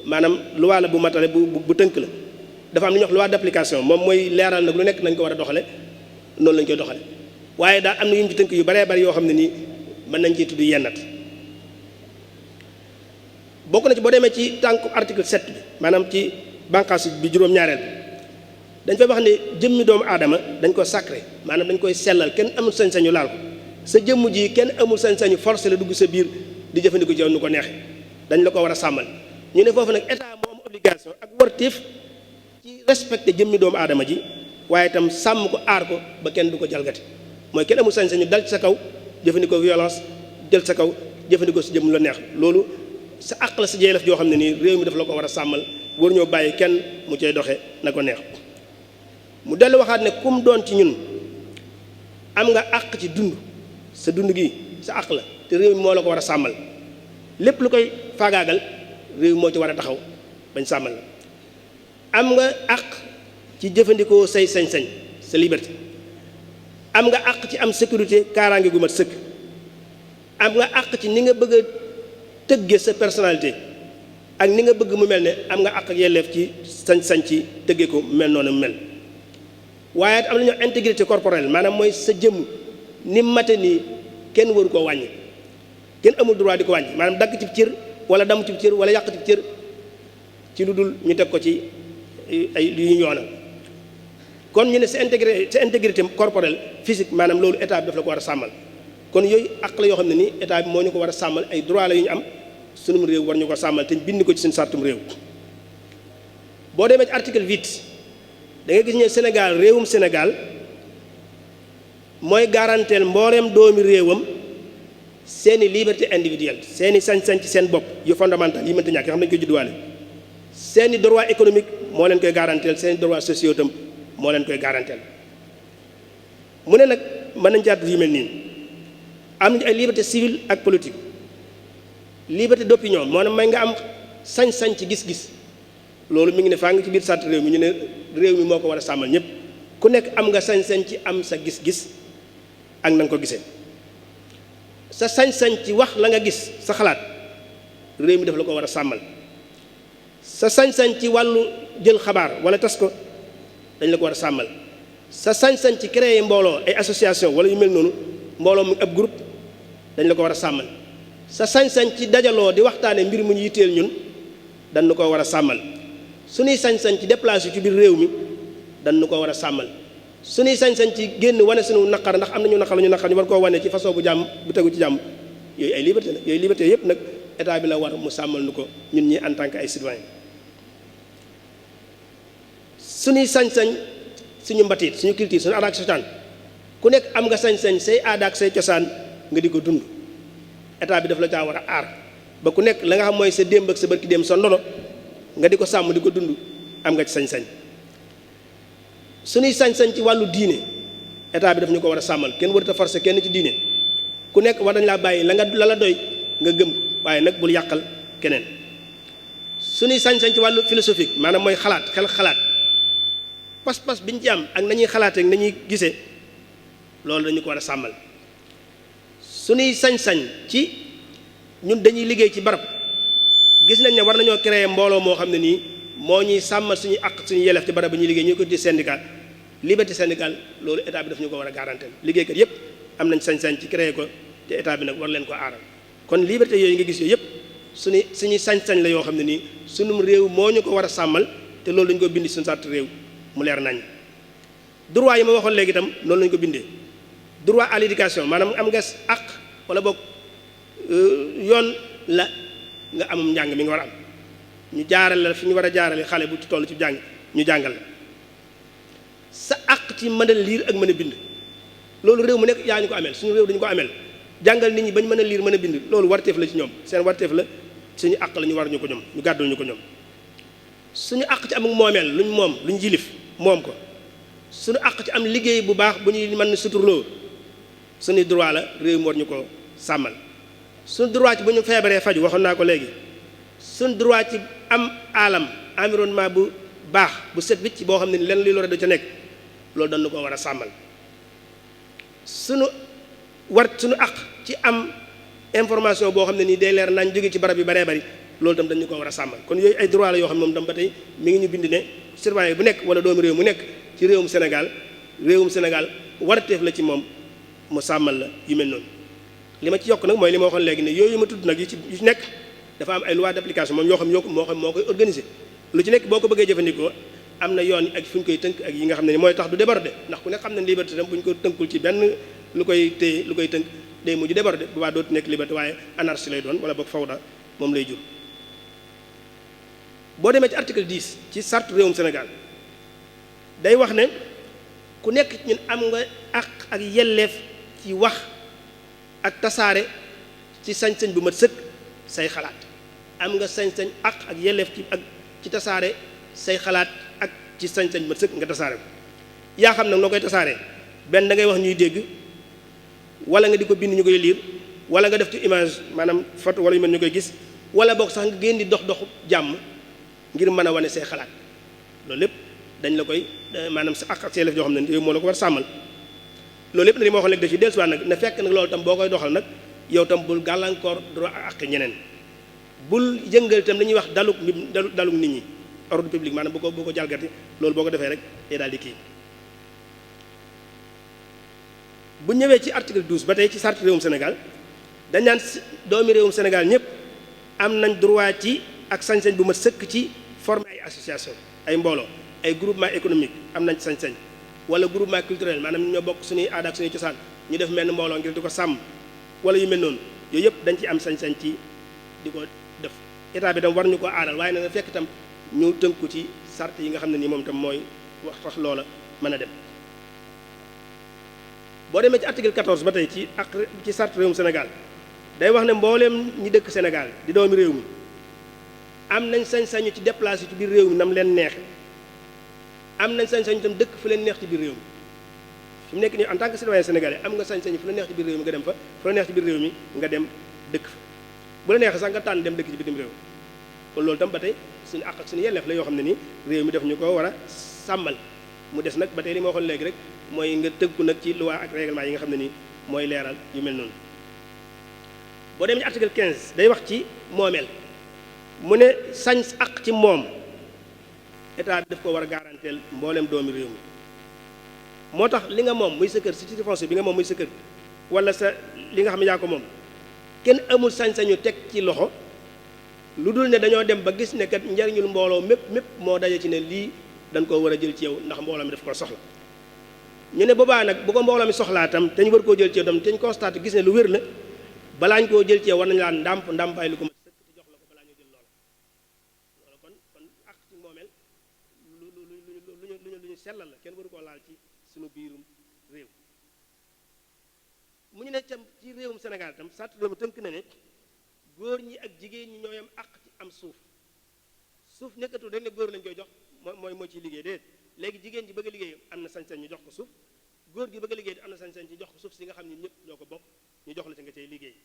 maanaam loi la bu matale bu tënk la dafa am lu ñuy wax loi d'application moom mooy leeral nag lu nekk nañ ko war a doxale noonu lañ koy doxale waaye daal am na yu ñu ci tënk yu baree bari yoo xam ne nii mën nañ ciy tudd yennat bokk na ci boo demee ci tànku article 7 bi maanaam ci bànqaas bi juróom-ñaareel bi dañ fay wax ne jëmmi doomu aadama dañ ko sacré maanaam dañ koy sellal kenn amul sañ-sañu laal ko sa jëmm ji kenn amul sañ-sañu forcé la dugg sa biir di jëfandikoo ci yow nu ko neexee dañ la ko war a sàmmal ñu ne foofu nag état moo am obligation ak warteef ci respecté jëmmi doomu aadama ji waaye itam sàmm ko aar ko ba kenn du ko jalgati mooy kenn amul sañ-sañu dal ci sa kaw jëfandikoo violence jël sa kaw jëfandikoo si jëmm la neex loolu sa àq la sa jeelef joo xam ne nii réew mi daf la ko war a sàmmal war ñoo bàyyi kenn mu cay doxe na ko neex mu dellu waxaat ne kum doon ci ñun am nga àq ci dund sa dund gi sa àq la te réew mi moo la ko war a sàmmal lépp lu koy faagaagal réew mi moo ci war a taxaw bañ sàmmal la am nga àq ci jëfandikoo say sañ-sañ sa liberté am nga àq ci am sécurité kaaraange gu mat sëkk am nga àq ci ni nga bëgg a tëgge sa personnalité ak ni nga bëgg mu mel ne am nga àq ak yelleef ci sañ-sañ ci tëgge ko mel noonu mu mel waaye am na ñoo intégrité corporelle maanaam mooy sa jëmm ni mate nii kenn waru koo wàññi kenn amul droit di ko wàññi maanaam dagg ci cër wala damm ci cër wala yàq ci cër ci lu dul ñu teg ko ci ay lu ñu yoonal kon ñu ne sa intégrité corporelle physique maanaam loolu état bi daf la ko war a sàmmal kon yooyu àq la yoo xam ne nii état bi moo ñu ko war a sàmmal ay droit la yu ñu am sunum réew war ñu ko sàmmal te ñu bind ko ci suñu sartum réew boo demee ci article 8 da nga gis ne Sénégal réewum Sénégal mooy garanteel mbooleem doomi réewam seeni liberté individuelle seeni sañ-sañ ci seen bopp yu fondamental yi mënta ñàkk yoo xam ne dañu koy judduwaale seeni droit économique moo leen koy garanteel seeni droit sociaux itam moo leen koy garanteel mu ne nag mën nañ jàdd yu mel nii am nañu ay liberté civile ak politique liberté d'opinion moo ne may nga am sañ-sañ ci gis-gis loolu mi ngi ne faa ngi ci biir sàrt réew mi ñu ne réew mi moo ko war a sàmmal ñëpp ku nekk am nga sañ-sañ ci am sa gis-gis ak na nga ko gisee sa sañ-sañ ci wax la nga gis sa xalaat réew mi daf la ko war a sàmmal sa sañ-sañ ci wàllu jël xabaar wala tas ko dañ la ko war a sàmmal sa sañ-sañ ci créer mbooloo ay association wala yu mel noonu mbooloo mu ab groupe dañ la ko war a sàmmal sa sañ-sañ ci dajaloo di waxtaane mbir mu ñu yitteel ñun dañ ko war a sàmmal suñuy sañ-sañ ci déplacé ci biir réew mi dañ ko war a sàmmal suñuy sañ-sañ ci génn wane suñu naqar ndax am nañu naqar ñu war koo wane ci façon bu jàmm bu tegu ci jàmm yooyu ay liberté la yooyu liberté yëpp nag état bi la war mu sàmmal nu ko ñun ñi en tant que ay citoyen suñuy sañ-sañ suñu mbatiit suñu culture suñu aada ak cosaan ku nekk am nga sañ-sañ say aada ak say cosaan nga di ko dund état bi daf la caa war a aar ba ku nekk la nga xam mooy sa démb ak sa barki démb sa ndono nga di ko sàmm di ko dund am nga ci sañ-sañ. suñuy sañ-sañ ci wàllu diine état bi daf ñu ko war a sàmmal kenn warut a forcer kenn ci diine ku nekk war nañ laa bàyyi la la doy nga gëm ko waaye nag bul yàqal keneen. suñuy sañ-sañ ci wàllu philosophique maanaam mooy xalaat xalaat pas-pas biñ ci am ak nañuy xalaatee ak nañuy gisee loolu dañu ko war a sàmmal. suñuy sañ-sañ ci ñun dañuy liggéey ci barab gis nañ ne war nañoo créer mbooloo moo xam ne nii moo ñuy sàmmal suñuy àq suñu yelleef ci barab bi ñuy liggéey ñu ko di syndicat liberté syndicale loolu état bi daf ñu ko war a garantir liggéeykat yépp am nañ sañ-sañ ci créer ko te état bi nag war leen ko aaral. kon liberté yooyu nga gis yooyu yépp suñuy sañ-sañ la yoo xam ne nii sunum réew moo ñu ko war a sàmmal te loolu dañu ko bindi suñu sart réew mu leer nañ. droit yi ma waxoon léegi itam noonu lañu ko bindee droit à l'éducation maanaam am nga àq wala boog yoon la nga amum njàng mi nga war a am ñu jaarale la fi ñu war a jaarale xale bu ci toll ci jàng ñu jàngal la sa àq ci mën a liir ak mën a bind loolu réew mu nekk yaa ñu ko ameel suñu réew dañu ko ameel jàngal nit ñi bañ mën a liir mën a bind loolu warteef la ci ñoom seen warteef la suñu àq la ñu war ñu ko ñoom ñu gàddul ñu ko ñoom suñu àq ci amuk moomeel luñ moom luñ jilif moom ko suñu àq ci am liggéey bu baax bu ñuy mën suturloo suñu droit la réew mi war ñu ko sàmmal suñu droit ci bu ñu feebaree faju waxoon naa ko léegi suñu droit ci am alam environnement bu baax bu set wicc boo xam ne lenn li lore du ca nekk loolu dañu ko war a sàmmal suñu àq ci am information boo xam ne nii day leer nañ jóge ci barab yu baree bari loolu tam dañu ko war a sàmmal kon yooyu ay droit la yoo xam ne moom tam ba tey mi ngi ñu bind ne citoyen bu nekk wala doomu réew mu nekk ci réewum Sénégal warteef la ci moom mu sàmmal la yu mel noonu. li ma ci yokk nag mooy li ma waxoon léegi ne yooyu ma tudd nag yu ci nekk dafa am ay loi d'application moom yoo xam moo koy organiser lu ci nekk boo ko bëggee jëfandikoo am na yoon ak fu ñu koy tënk ak yi nga xam ne mooy tax du déborder ndax ku ne xam ne liberté tam bu ñu ko tënkul ci benn lu koy téye lu koy tënk day mujj déborder bu baax dootu nekk liberté waaye anarchie lay doon wala boog fawda moom lay jur. boo demee ci article 10 ci charte réewum Sénégal day wax ne ku nekk ñun am nga ak yelleef ci wax ak tasaare ci sañ-sañ bu mat sëkk say xalaat am nga sañ-sañ ak yelleef ci tasaare say xalaat ak ci sañ-sañ bu mat sëkk nga tasaare ko yaa xam nag noo koy tasaaree benn da ngay wax ñuy dégg wala nga di ko bind ñu koy liir wala nga def ci image maanaam photo wala yu mel ñu koy gis wala boog sax nga génn di dox jàmm ngir mën a wane say xalaat loolu lépp dañ la koy maanaam sa ak yelleef yoo xam ne yow moo la ko war sàmmal loolu lépp na li ma waxoon léegi daf ci dellusiwaat nag na fekk nag loolu tam boo koy doxal nag yow tam bul gàllankoor droit ak ñeneen bul yëngal itam li ñuy wax daluk nit ñi ordre public maanaam boo ko jalgati loolu boo ko defee rek day daal di kii. bu ñëwee ci article 12 ba tey ci charte réewum Sénégal dañ naan doomi réewum Sénégal ñëpp am nañ droit ci ak sañ-sañ bu ma sëkk ci former ay association ay mbooloo ay groupement économique am nañ sañ-sañ wala groupement culturel maanaam ñoo bokk suñuy aada ak suñuy cosaan ñu def menn mbooloo ngir di ko sàmm wala yu mel noonu yooyu yëpp dañ ci am sañ-sañ ci di ko def état bi tam war ñu ko aaral waaye na nga fekk itam ñu tënku ci sart yi nga xam ne nii moom itam mooy wax tax loola mën a dem. boo demee ci article 14 ba tey ci sart réewum Sénégal day wax ne mbooleem ñi dëkk Sénégal di doomi réew mi am nañ sañ-sañu ci déplacé ci biir réew mi nam leen neexe am nañ sañ-sañu itam dëkk fu leen neex ci biir réew mi fi mu nekk nii en tant que citoyen sénégalais am nga sañ-sañu fu la neex ci biir réew mi nga dem fa fu la neex ci biir réew mi nga dem dëkk fa bu la neexee sax nga tànn dem dëkk ci bitim réew kon loolu tam ba tey suñu àq ak suñu yelleef la yoo xam ne nii réew mi def ñu ko war a sàmmal mu des nag ba tey li ma waxoon léegi rek mooy nga tënku nag ci loi ak règlement yi nga xam ne nii mooy leeral yu mel noonu. boo demee ci article 15 day wax ci moomeel mu ne sañ àq ci moom état bi daf ko war a garanteel mbooleem doomi réew mi moo tax li nga moom muy sa kër si titre foncier bi nga moom muy sa kër wala sa li nga xam ne yaa ko moom kenn amul sañ-sañu teg ci loxo lu dul ne dañoo dem ba gis ne kat njariñul mbooloo mépp moo daje ci ne lii dañ koo war a jël ci yow ndax mbooloo mi daf ko soxla ñu ne boobaa nag bu ko mbooloo mi soxlaa tam te ñu war koo jël ci yow tam te ñu constaté gis ne lu wér la balaa ñu koo jël ci yow war nañu laa ndàmpaay lu ko ma sëkk te jox la ko balaa ñu jël loola kon ak ci moomeel lu ñu sellal la kenn waru koo laal ci suñu biirum réew mu ñu ne tam ci réewum Sénégal tam sart réew mi tënk na ne góor ñi ak jigéen ñi ñooyam àq ci am suuf suuf nekkatul dañ ne góor lañ koy jox mooy ciy liggéey déedéet léegi jigéen ji bëgg a liggéey am na sañ-sañ ñu jox ko suuf góor gi bëgg a liggéey am na sañ-sañ ci jox ko suuf si nga xam ne ñëpp ñoo ko bokk ñu jox la ci nga cay liggéey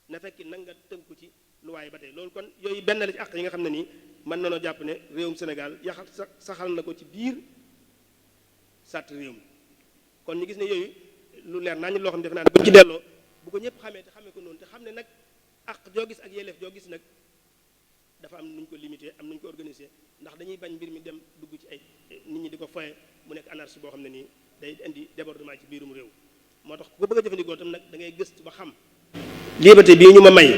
na fekk nag nga tënku ci luwaay ba tey loolu kon yooyu benn la ci àq yi nga xam ne nii mën nanoo jàpp ne réewum Sénégal saxal na ko ci biir sàtt réew mi kon ñu gis ne yooyu lu leer naa ñu loo xam ne defe naa ne bu ñu ci delloo bu ko ñëpp xamee te xamee ko noonu te xam ne nag àq joo gis ak yelleef joo gis nag dafa am nuñ ko limité am nuñ ko organisé ndax dañuy bañ mbir mi dem dugg ci ay nit ñi di ko foye mu nekk anarchie boo xam ne nii day indi débordement ci biirum réew moo tax ku ko bëgg a jëfandikoo tam nag da ngay gëstu ba xam liberté bii ñu ma may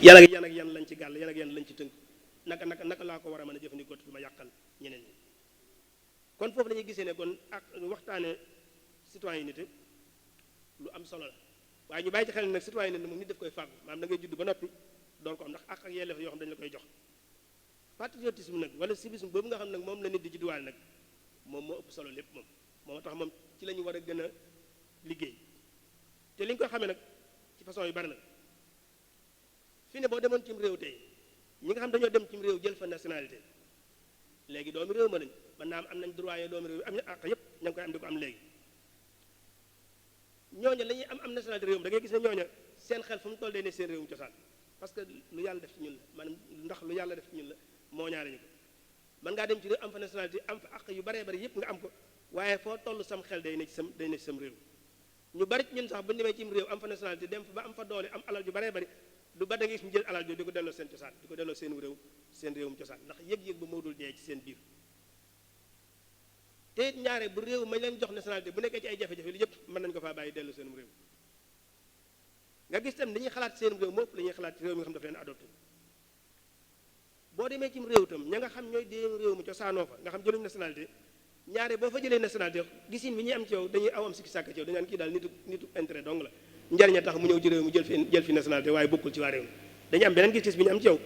yan ak yan lañ ci gàll yan ak yan lañ ci tënk naka laa ko war a mën a jëfandikoo te du ma yàqal ñeneen ñi kon foofu dañuy gisee ne kon ak waxtaane citoyenneté lu am solo la waaye ñu bàyyi ci xel ne nag citoyenneté moom nit daf koy fàggu maanaam da ngay judd ba noppi door ko am ndax ak yelleef yoo xam dañu la koy jox patriotisme nag wala civisme boobu nga xam nag moom la nit di judduwaale nag moom moo ëpp solo lépp moom moo tax moom ci la ñu war a gën a liggéey te li ñu koy xamee nag ci façon yu bari nag fi ne boo demoon cim réew tey ñi nga xam dañoo dem cim réew jël fa nationalité léegi doomi réew ma lañ mën naa am nañ droit yi doomi réew am na àq yépp ña ngi koy am di ko am léegi ñooña la ñuy am nationalité réew mi da ngay gis ne ñooña seen xel fu mu toll dee ne seen réewum cosaan parce que lu yàlla def ci ñun la maanaam ndax lu yàlla def ci ñun la moo ñaare ñu ko mën ngaa dem ci réew am fa nationalité am fa àq yu baree bari yépp nga am ko waaye foo toll sam xel day ne ci sam réew ñu bari ci ñun sax bu ñu demee ci réew am fa nationalité dem fa ba am fa doole am alal yu baree bari lu ba da nga gis ñu jël alal jooju di ko delloo seen cosaan di ko delloo seen réewum cosaan ndax yëg-yëg ba moo dul dee ci seen biir te it ñaare bu réew mañ leen jox nationalité bu nekkee ci ay jafe-jafe li yëpp mën nañu ko faa bàyyi dellu seen réew nga gis tam li ñuy xalaat seen réew moo ëpp la ñuy xalaat ci réew mi nga xam dafa leen adopté boo demee ci réew itam ña nga xam ñooy dee réew mi cosaanoo fa nga xam jëluñu nationalité ñaare boo fa jëlee nationalité gisin bi ñuy am ci yow dañuy aw am sikki sàkk ci yow dañu naan kii daal nitu intérêt dong la njariñ a tax mu ñëw ci réew mi jël fi nationalité waaye bokkul ci waa réew mi dañu am beneen gis-gis bi ñu am ci yow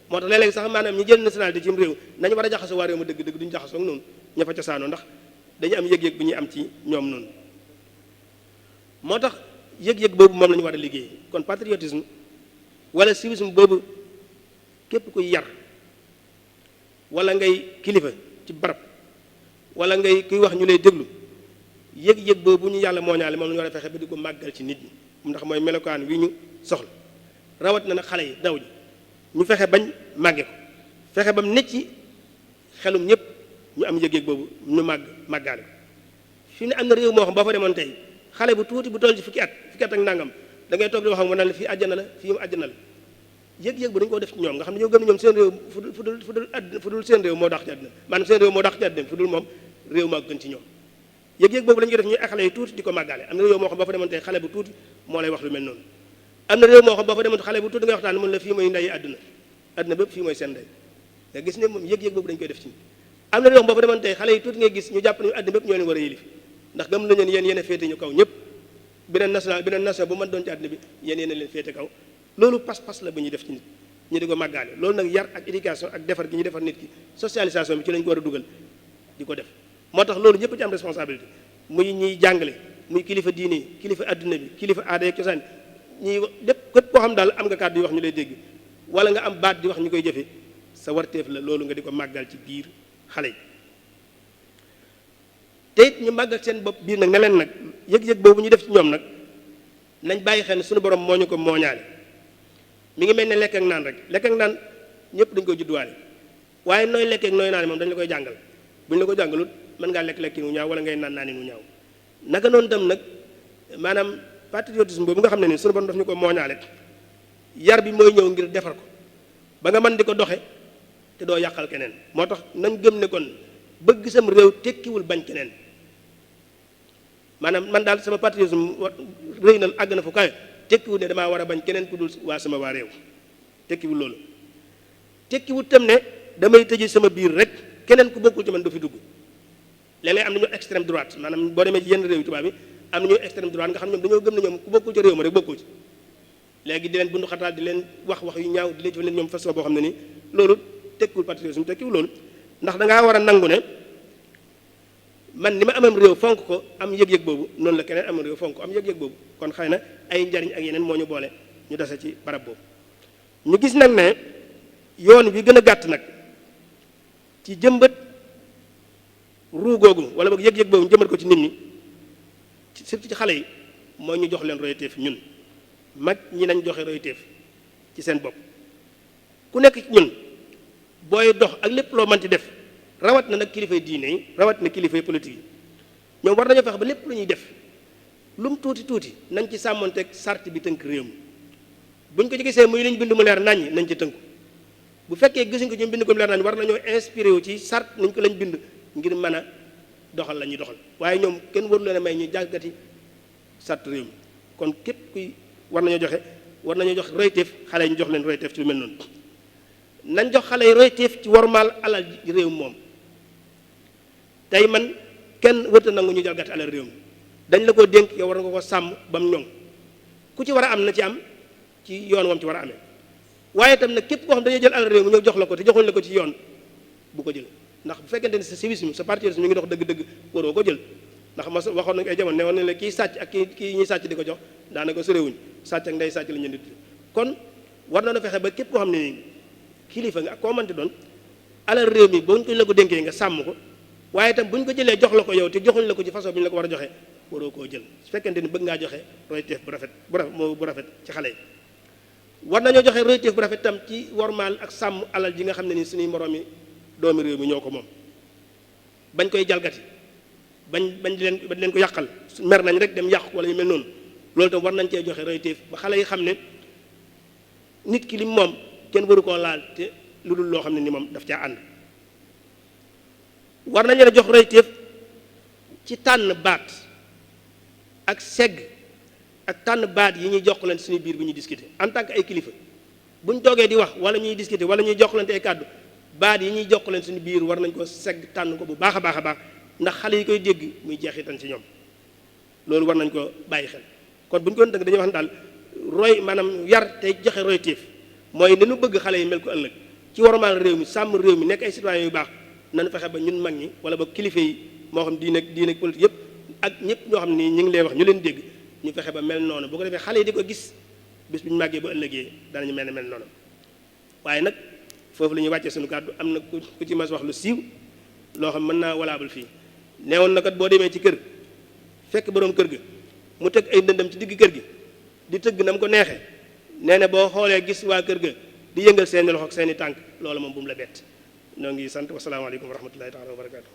moo tax léeg-léeg sax maanaam ñi jël nationalité ci réew nañu war a jaxasoo waa réew ma dëgg-dëgg duñu jaxasoo ak noonu ña fa cosaanoo ndax dañu am yëg-yëg bi ñuy am ci ñoom noonu moo tax yëg-yëg boobu moom la ñu war a liggéey kon patriotisme wala civisme boobu képp kuy yar wala ngay kilifa ci barab wala ngay kuy wax ñu lay déglu yëg-yëg boobu ñu yàlla mooñaale moom la ñu war a fexe ba di ko màggal ci nit ñi ndax mooy melokaan wi ñu soxla rawat na nag xale yi ndaw ji ñu fexe bañ màgge ko fexe bam necc ci xelum ñëpp ñu am yëg-yëg boobu ñu màggaale ko fi ne am na réew moo xam boo fa demoon tey xale bu tuuti bu toll ci fukki at ak nangam da ngay toog di wax ak mu naan la fii àjjana la fii mu àjjana la yëg-yëg bu dañu ko def ci ñoom nga xam ne ñoo gëm ne ñoom seen réew fu dul seen réew moo dàq ci àddina maanaam seen réew moo dàq ci àddina fu dul moom réew maa gën ci ñoom yëg-yëg boobu la ñu def ñuy xale yi tuuti di ko màggaale am na réew moo xam boo fa demoon tey xale bu tuuti moo lay wax lu mel noonu am na réew moo xam boo fa demoon xale bu tuuti ngay waxtaan mun la fii mooy ndeyi àdduna bépp fii mooy seen ndey nga gis ne moom yëg-yëg boobu dañu koy def ci am na réew boo fa demoon tey xale yi tuuti ngay gis ñu jàpp ne àdduna bépp ñoo leen war a yilif ndax gëm nañu yéen yéen a féete ñu kaw ñëpp beneen nation bu mën doon ci àdduna bi yéen yéen a leen féete kaw loolu pas-pas la bu ñuy def ci nit ñu di ko màggaale loolu nag yar ak éducation ak defar gi ñu defar nit ki socialisation bi ci lañ ko war a dugal di ko def moo tax loolu ñëpp ci am responsabilité muy ñuy jàngale muy kilifa diine yi kilifa adduna bi kilifa aada ak cosaan ñuy lépp képp koo xam daal am nga kàddu yi wax ñu lay dégg wala nga am baat di wax ñu koy jëfe sa warteef la loolu nga di ko màggal ci biir xale yi te it ñu màggal seen bopp biir nag ne leen nag yëg-yëg boobu ñu def ci ñoom nag nañ bàyyi xel ne suñu borom moo ñu ko mooñaale mi ngi mel ne lekk ak naan rek lekk ak naan ñëpp dañu koy judduwaale waaye nooy lekkee ak nooy naan moom dañu la koy jàngal bu ñu la ko jàngalut mën ngaa lekk nu ñaaw wala ngay naan nu ñaaw naka noonu tam nag maanaam patriotisme boobu nga xam ne ni suñu borom daf ñu ko mooñaale yar bi mooy ñëw ngir defar ko ba nga mën di ko doxe te doo yàqal keneen moo tax nañ gëm ne kon bëgg sam réew tekkiwul bañ keneen maanaam man daal sama patriotisme rëy na àgg na fu kawe tekkiwul ne damaa war a bañ keneen ku dul waa sama waa réew tekkiwul loolu tekkiwul tam ne damay tëji sama biir rek keneen ku bokkul ci man du fi dugg léeg-léeg am na ñu extrême droite maanaam boo demee ci yenn réew yi tubaab bi am na ñu extrême droite nga xam ñoom dañoo gëm ne ñoom ku bokkul ci réew ma rek bokkul ci léegi di leen bundu xataal di leen wax yu ñaaw di leen jëf leen ñoom façon boo xam ne ni loolu tekkiwul patriotisme tekkiwul loolu ndax dangaa war a nangu ne man ni ma amam réew fonk ko am yëg-yëg boobu noonu la keneen amam réew fonk ko am yëg-yëg boobu kon xëy na ay njariñ ak yeneen moo ñu boole ñu dese ci barab boobu ñu gis nag ne yoon wi gën a gàtt nag ci jëmbat ruu googu wala boog yëg-yëg boobu jëmbat ko ci nit ñi surtout ci xale yi mooy ñu jox leen royteef ñun mag ñi nañ joxe royteef ci seen bopp. ku nekk ci ñun booy dox ak lépp loo mënti def rawat na nag kilifay diine yi rawat na kilifay politique yi ñoom war nañoo fexe ba lépp lu ñuy def lu mu tuuti tuuti nañ ci sàmmonteeg sart bi tënk réew mi buñ ko ci gisee muy liñ bind mu leer naññ nañ ci tënku bu fekkee gisuñ ko ñu bind ko mu leer naññ war nañoo inspiré wu ci sart nañ ko lañ bind ngir mën a doxal la ñuy doxal waaye ñoom kenn waru leen a may ñu jàggati sart réew mi kon képp kuy war nañoo jox royteef xale yi ñu jox leen royteef ci lu mel noonu nañ jox xale yi royteef ci wormaal alal réew moom tey man kenn wërta nangu ñu jalgati alal réew mi dañ la ko dénk yow war nga ko sàmm ba mu ñoŋ ku ci war a am na ci am ci yoon moom ci war a amee waaye itam nag képp koo xam dañuy jël alal réew mi ñëw jox la ko te joxuñ la ko ci yoon bu ko jël ndax bu fekkente ne sa civisme sa patriotisme mi ngi dox dëgg-dëgg waroo ko jël ndax ma waxoon nañu ay jamono ne woon ne la kii sàcc ak kii ñuy sàcc di ko jox daanaka sorewuñ sàcc ak ndey sàcc la ñu nit kon war na fexe ba képp koo xam ne kilifa nga ak koo mënti doon alal réew mi buñ ko la ko dénkee nga sàmm ko waaye itam buñ ko jëlee jox la ko yow te joxuñ la ko ci façon bi ñu la ko war a joxe waroo koo jël su fekkente ni bëgg ngaa joxe royteef bu rafet ci xale yi war nañoo joxe royteef bu rafet itam ci wormaal ak sàmm alal ji nga xam ne ni suñuy moroomi doomi réew mi ñoo ko moom bañ koy jalgati bañ di leen ko yàqal mer nañ rek dem yàq wala ñu mel noonu loolu itam war nañ cee joxe royteef ba xale yi xam ne nit ki lim moom kenn waru koo laal te lu dul loo xam ne ni moom daf caa ànd war nañu la jox royteef ci tànn baat ak segg ak tànn baat yi ñuy jokkalante suñu biir bu ñuy discuter en tant que ay kilifa buñ toogee di wax wala ñuy discuter wala ñuy jokkalante ay kàddu baat yi ñuy jokkalante suñu biir war nañ ko segg tànn ko bu baax a baax a baax ndax xale yi koy dégg muy jeexitan ci ñoom loolu war nañ ko bàyyi xel kon bu ñu ko dëgg dañuy wax ne daal roy maanaam yar tey joxe royteef mooy dañu bëgg xale yi mel ko ëllëg ci wormaal réew mi sàmm réew mi nekk ay citoyens yu baax nañu fexe ba ñun mag ñi wala ba kilifa yi moo xam diine ak politique yëpp ak ñëpp ñoo xam ni ñu ngi lay wax ñu leen dégg ñu fexe ba mel noonu bu ko defee xale yi di ko gis bis bu ñu màggee ba ëllëgee danañu mel noonu waaye nag foofu la ñuy wàccee suñu kàddu am na ku ci mas wax lu siiw loo xam mën naa walaabal fii neewoon na kat boo demee ci kër fekk boroom kër ga mu teg ay ndëndam ci digg kër gi di tëgg na mu ko neexee nee na boo xoolee gis waa kër ga di yëngal seeni loxo ak seeni tànk loolu moom bu mu la bett noo ngi sant wasalaamaaleykum wa rahmatullahi taala wa barakaatu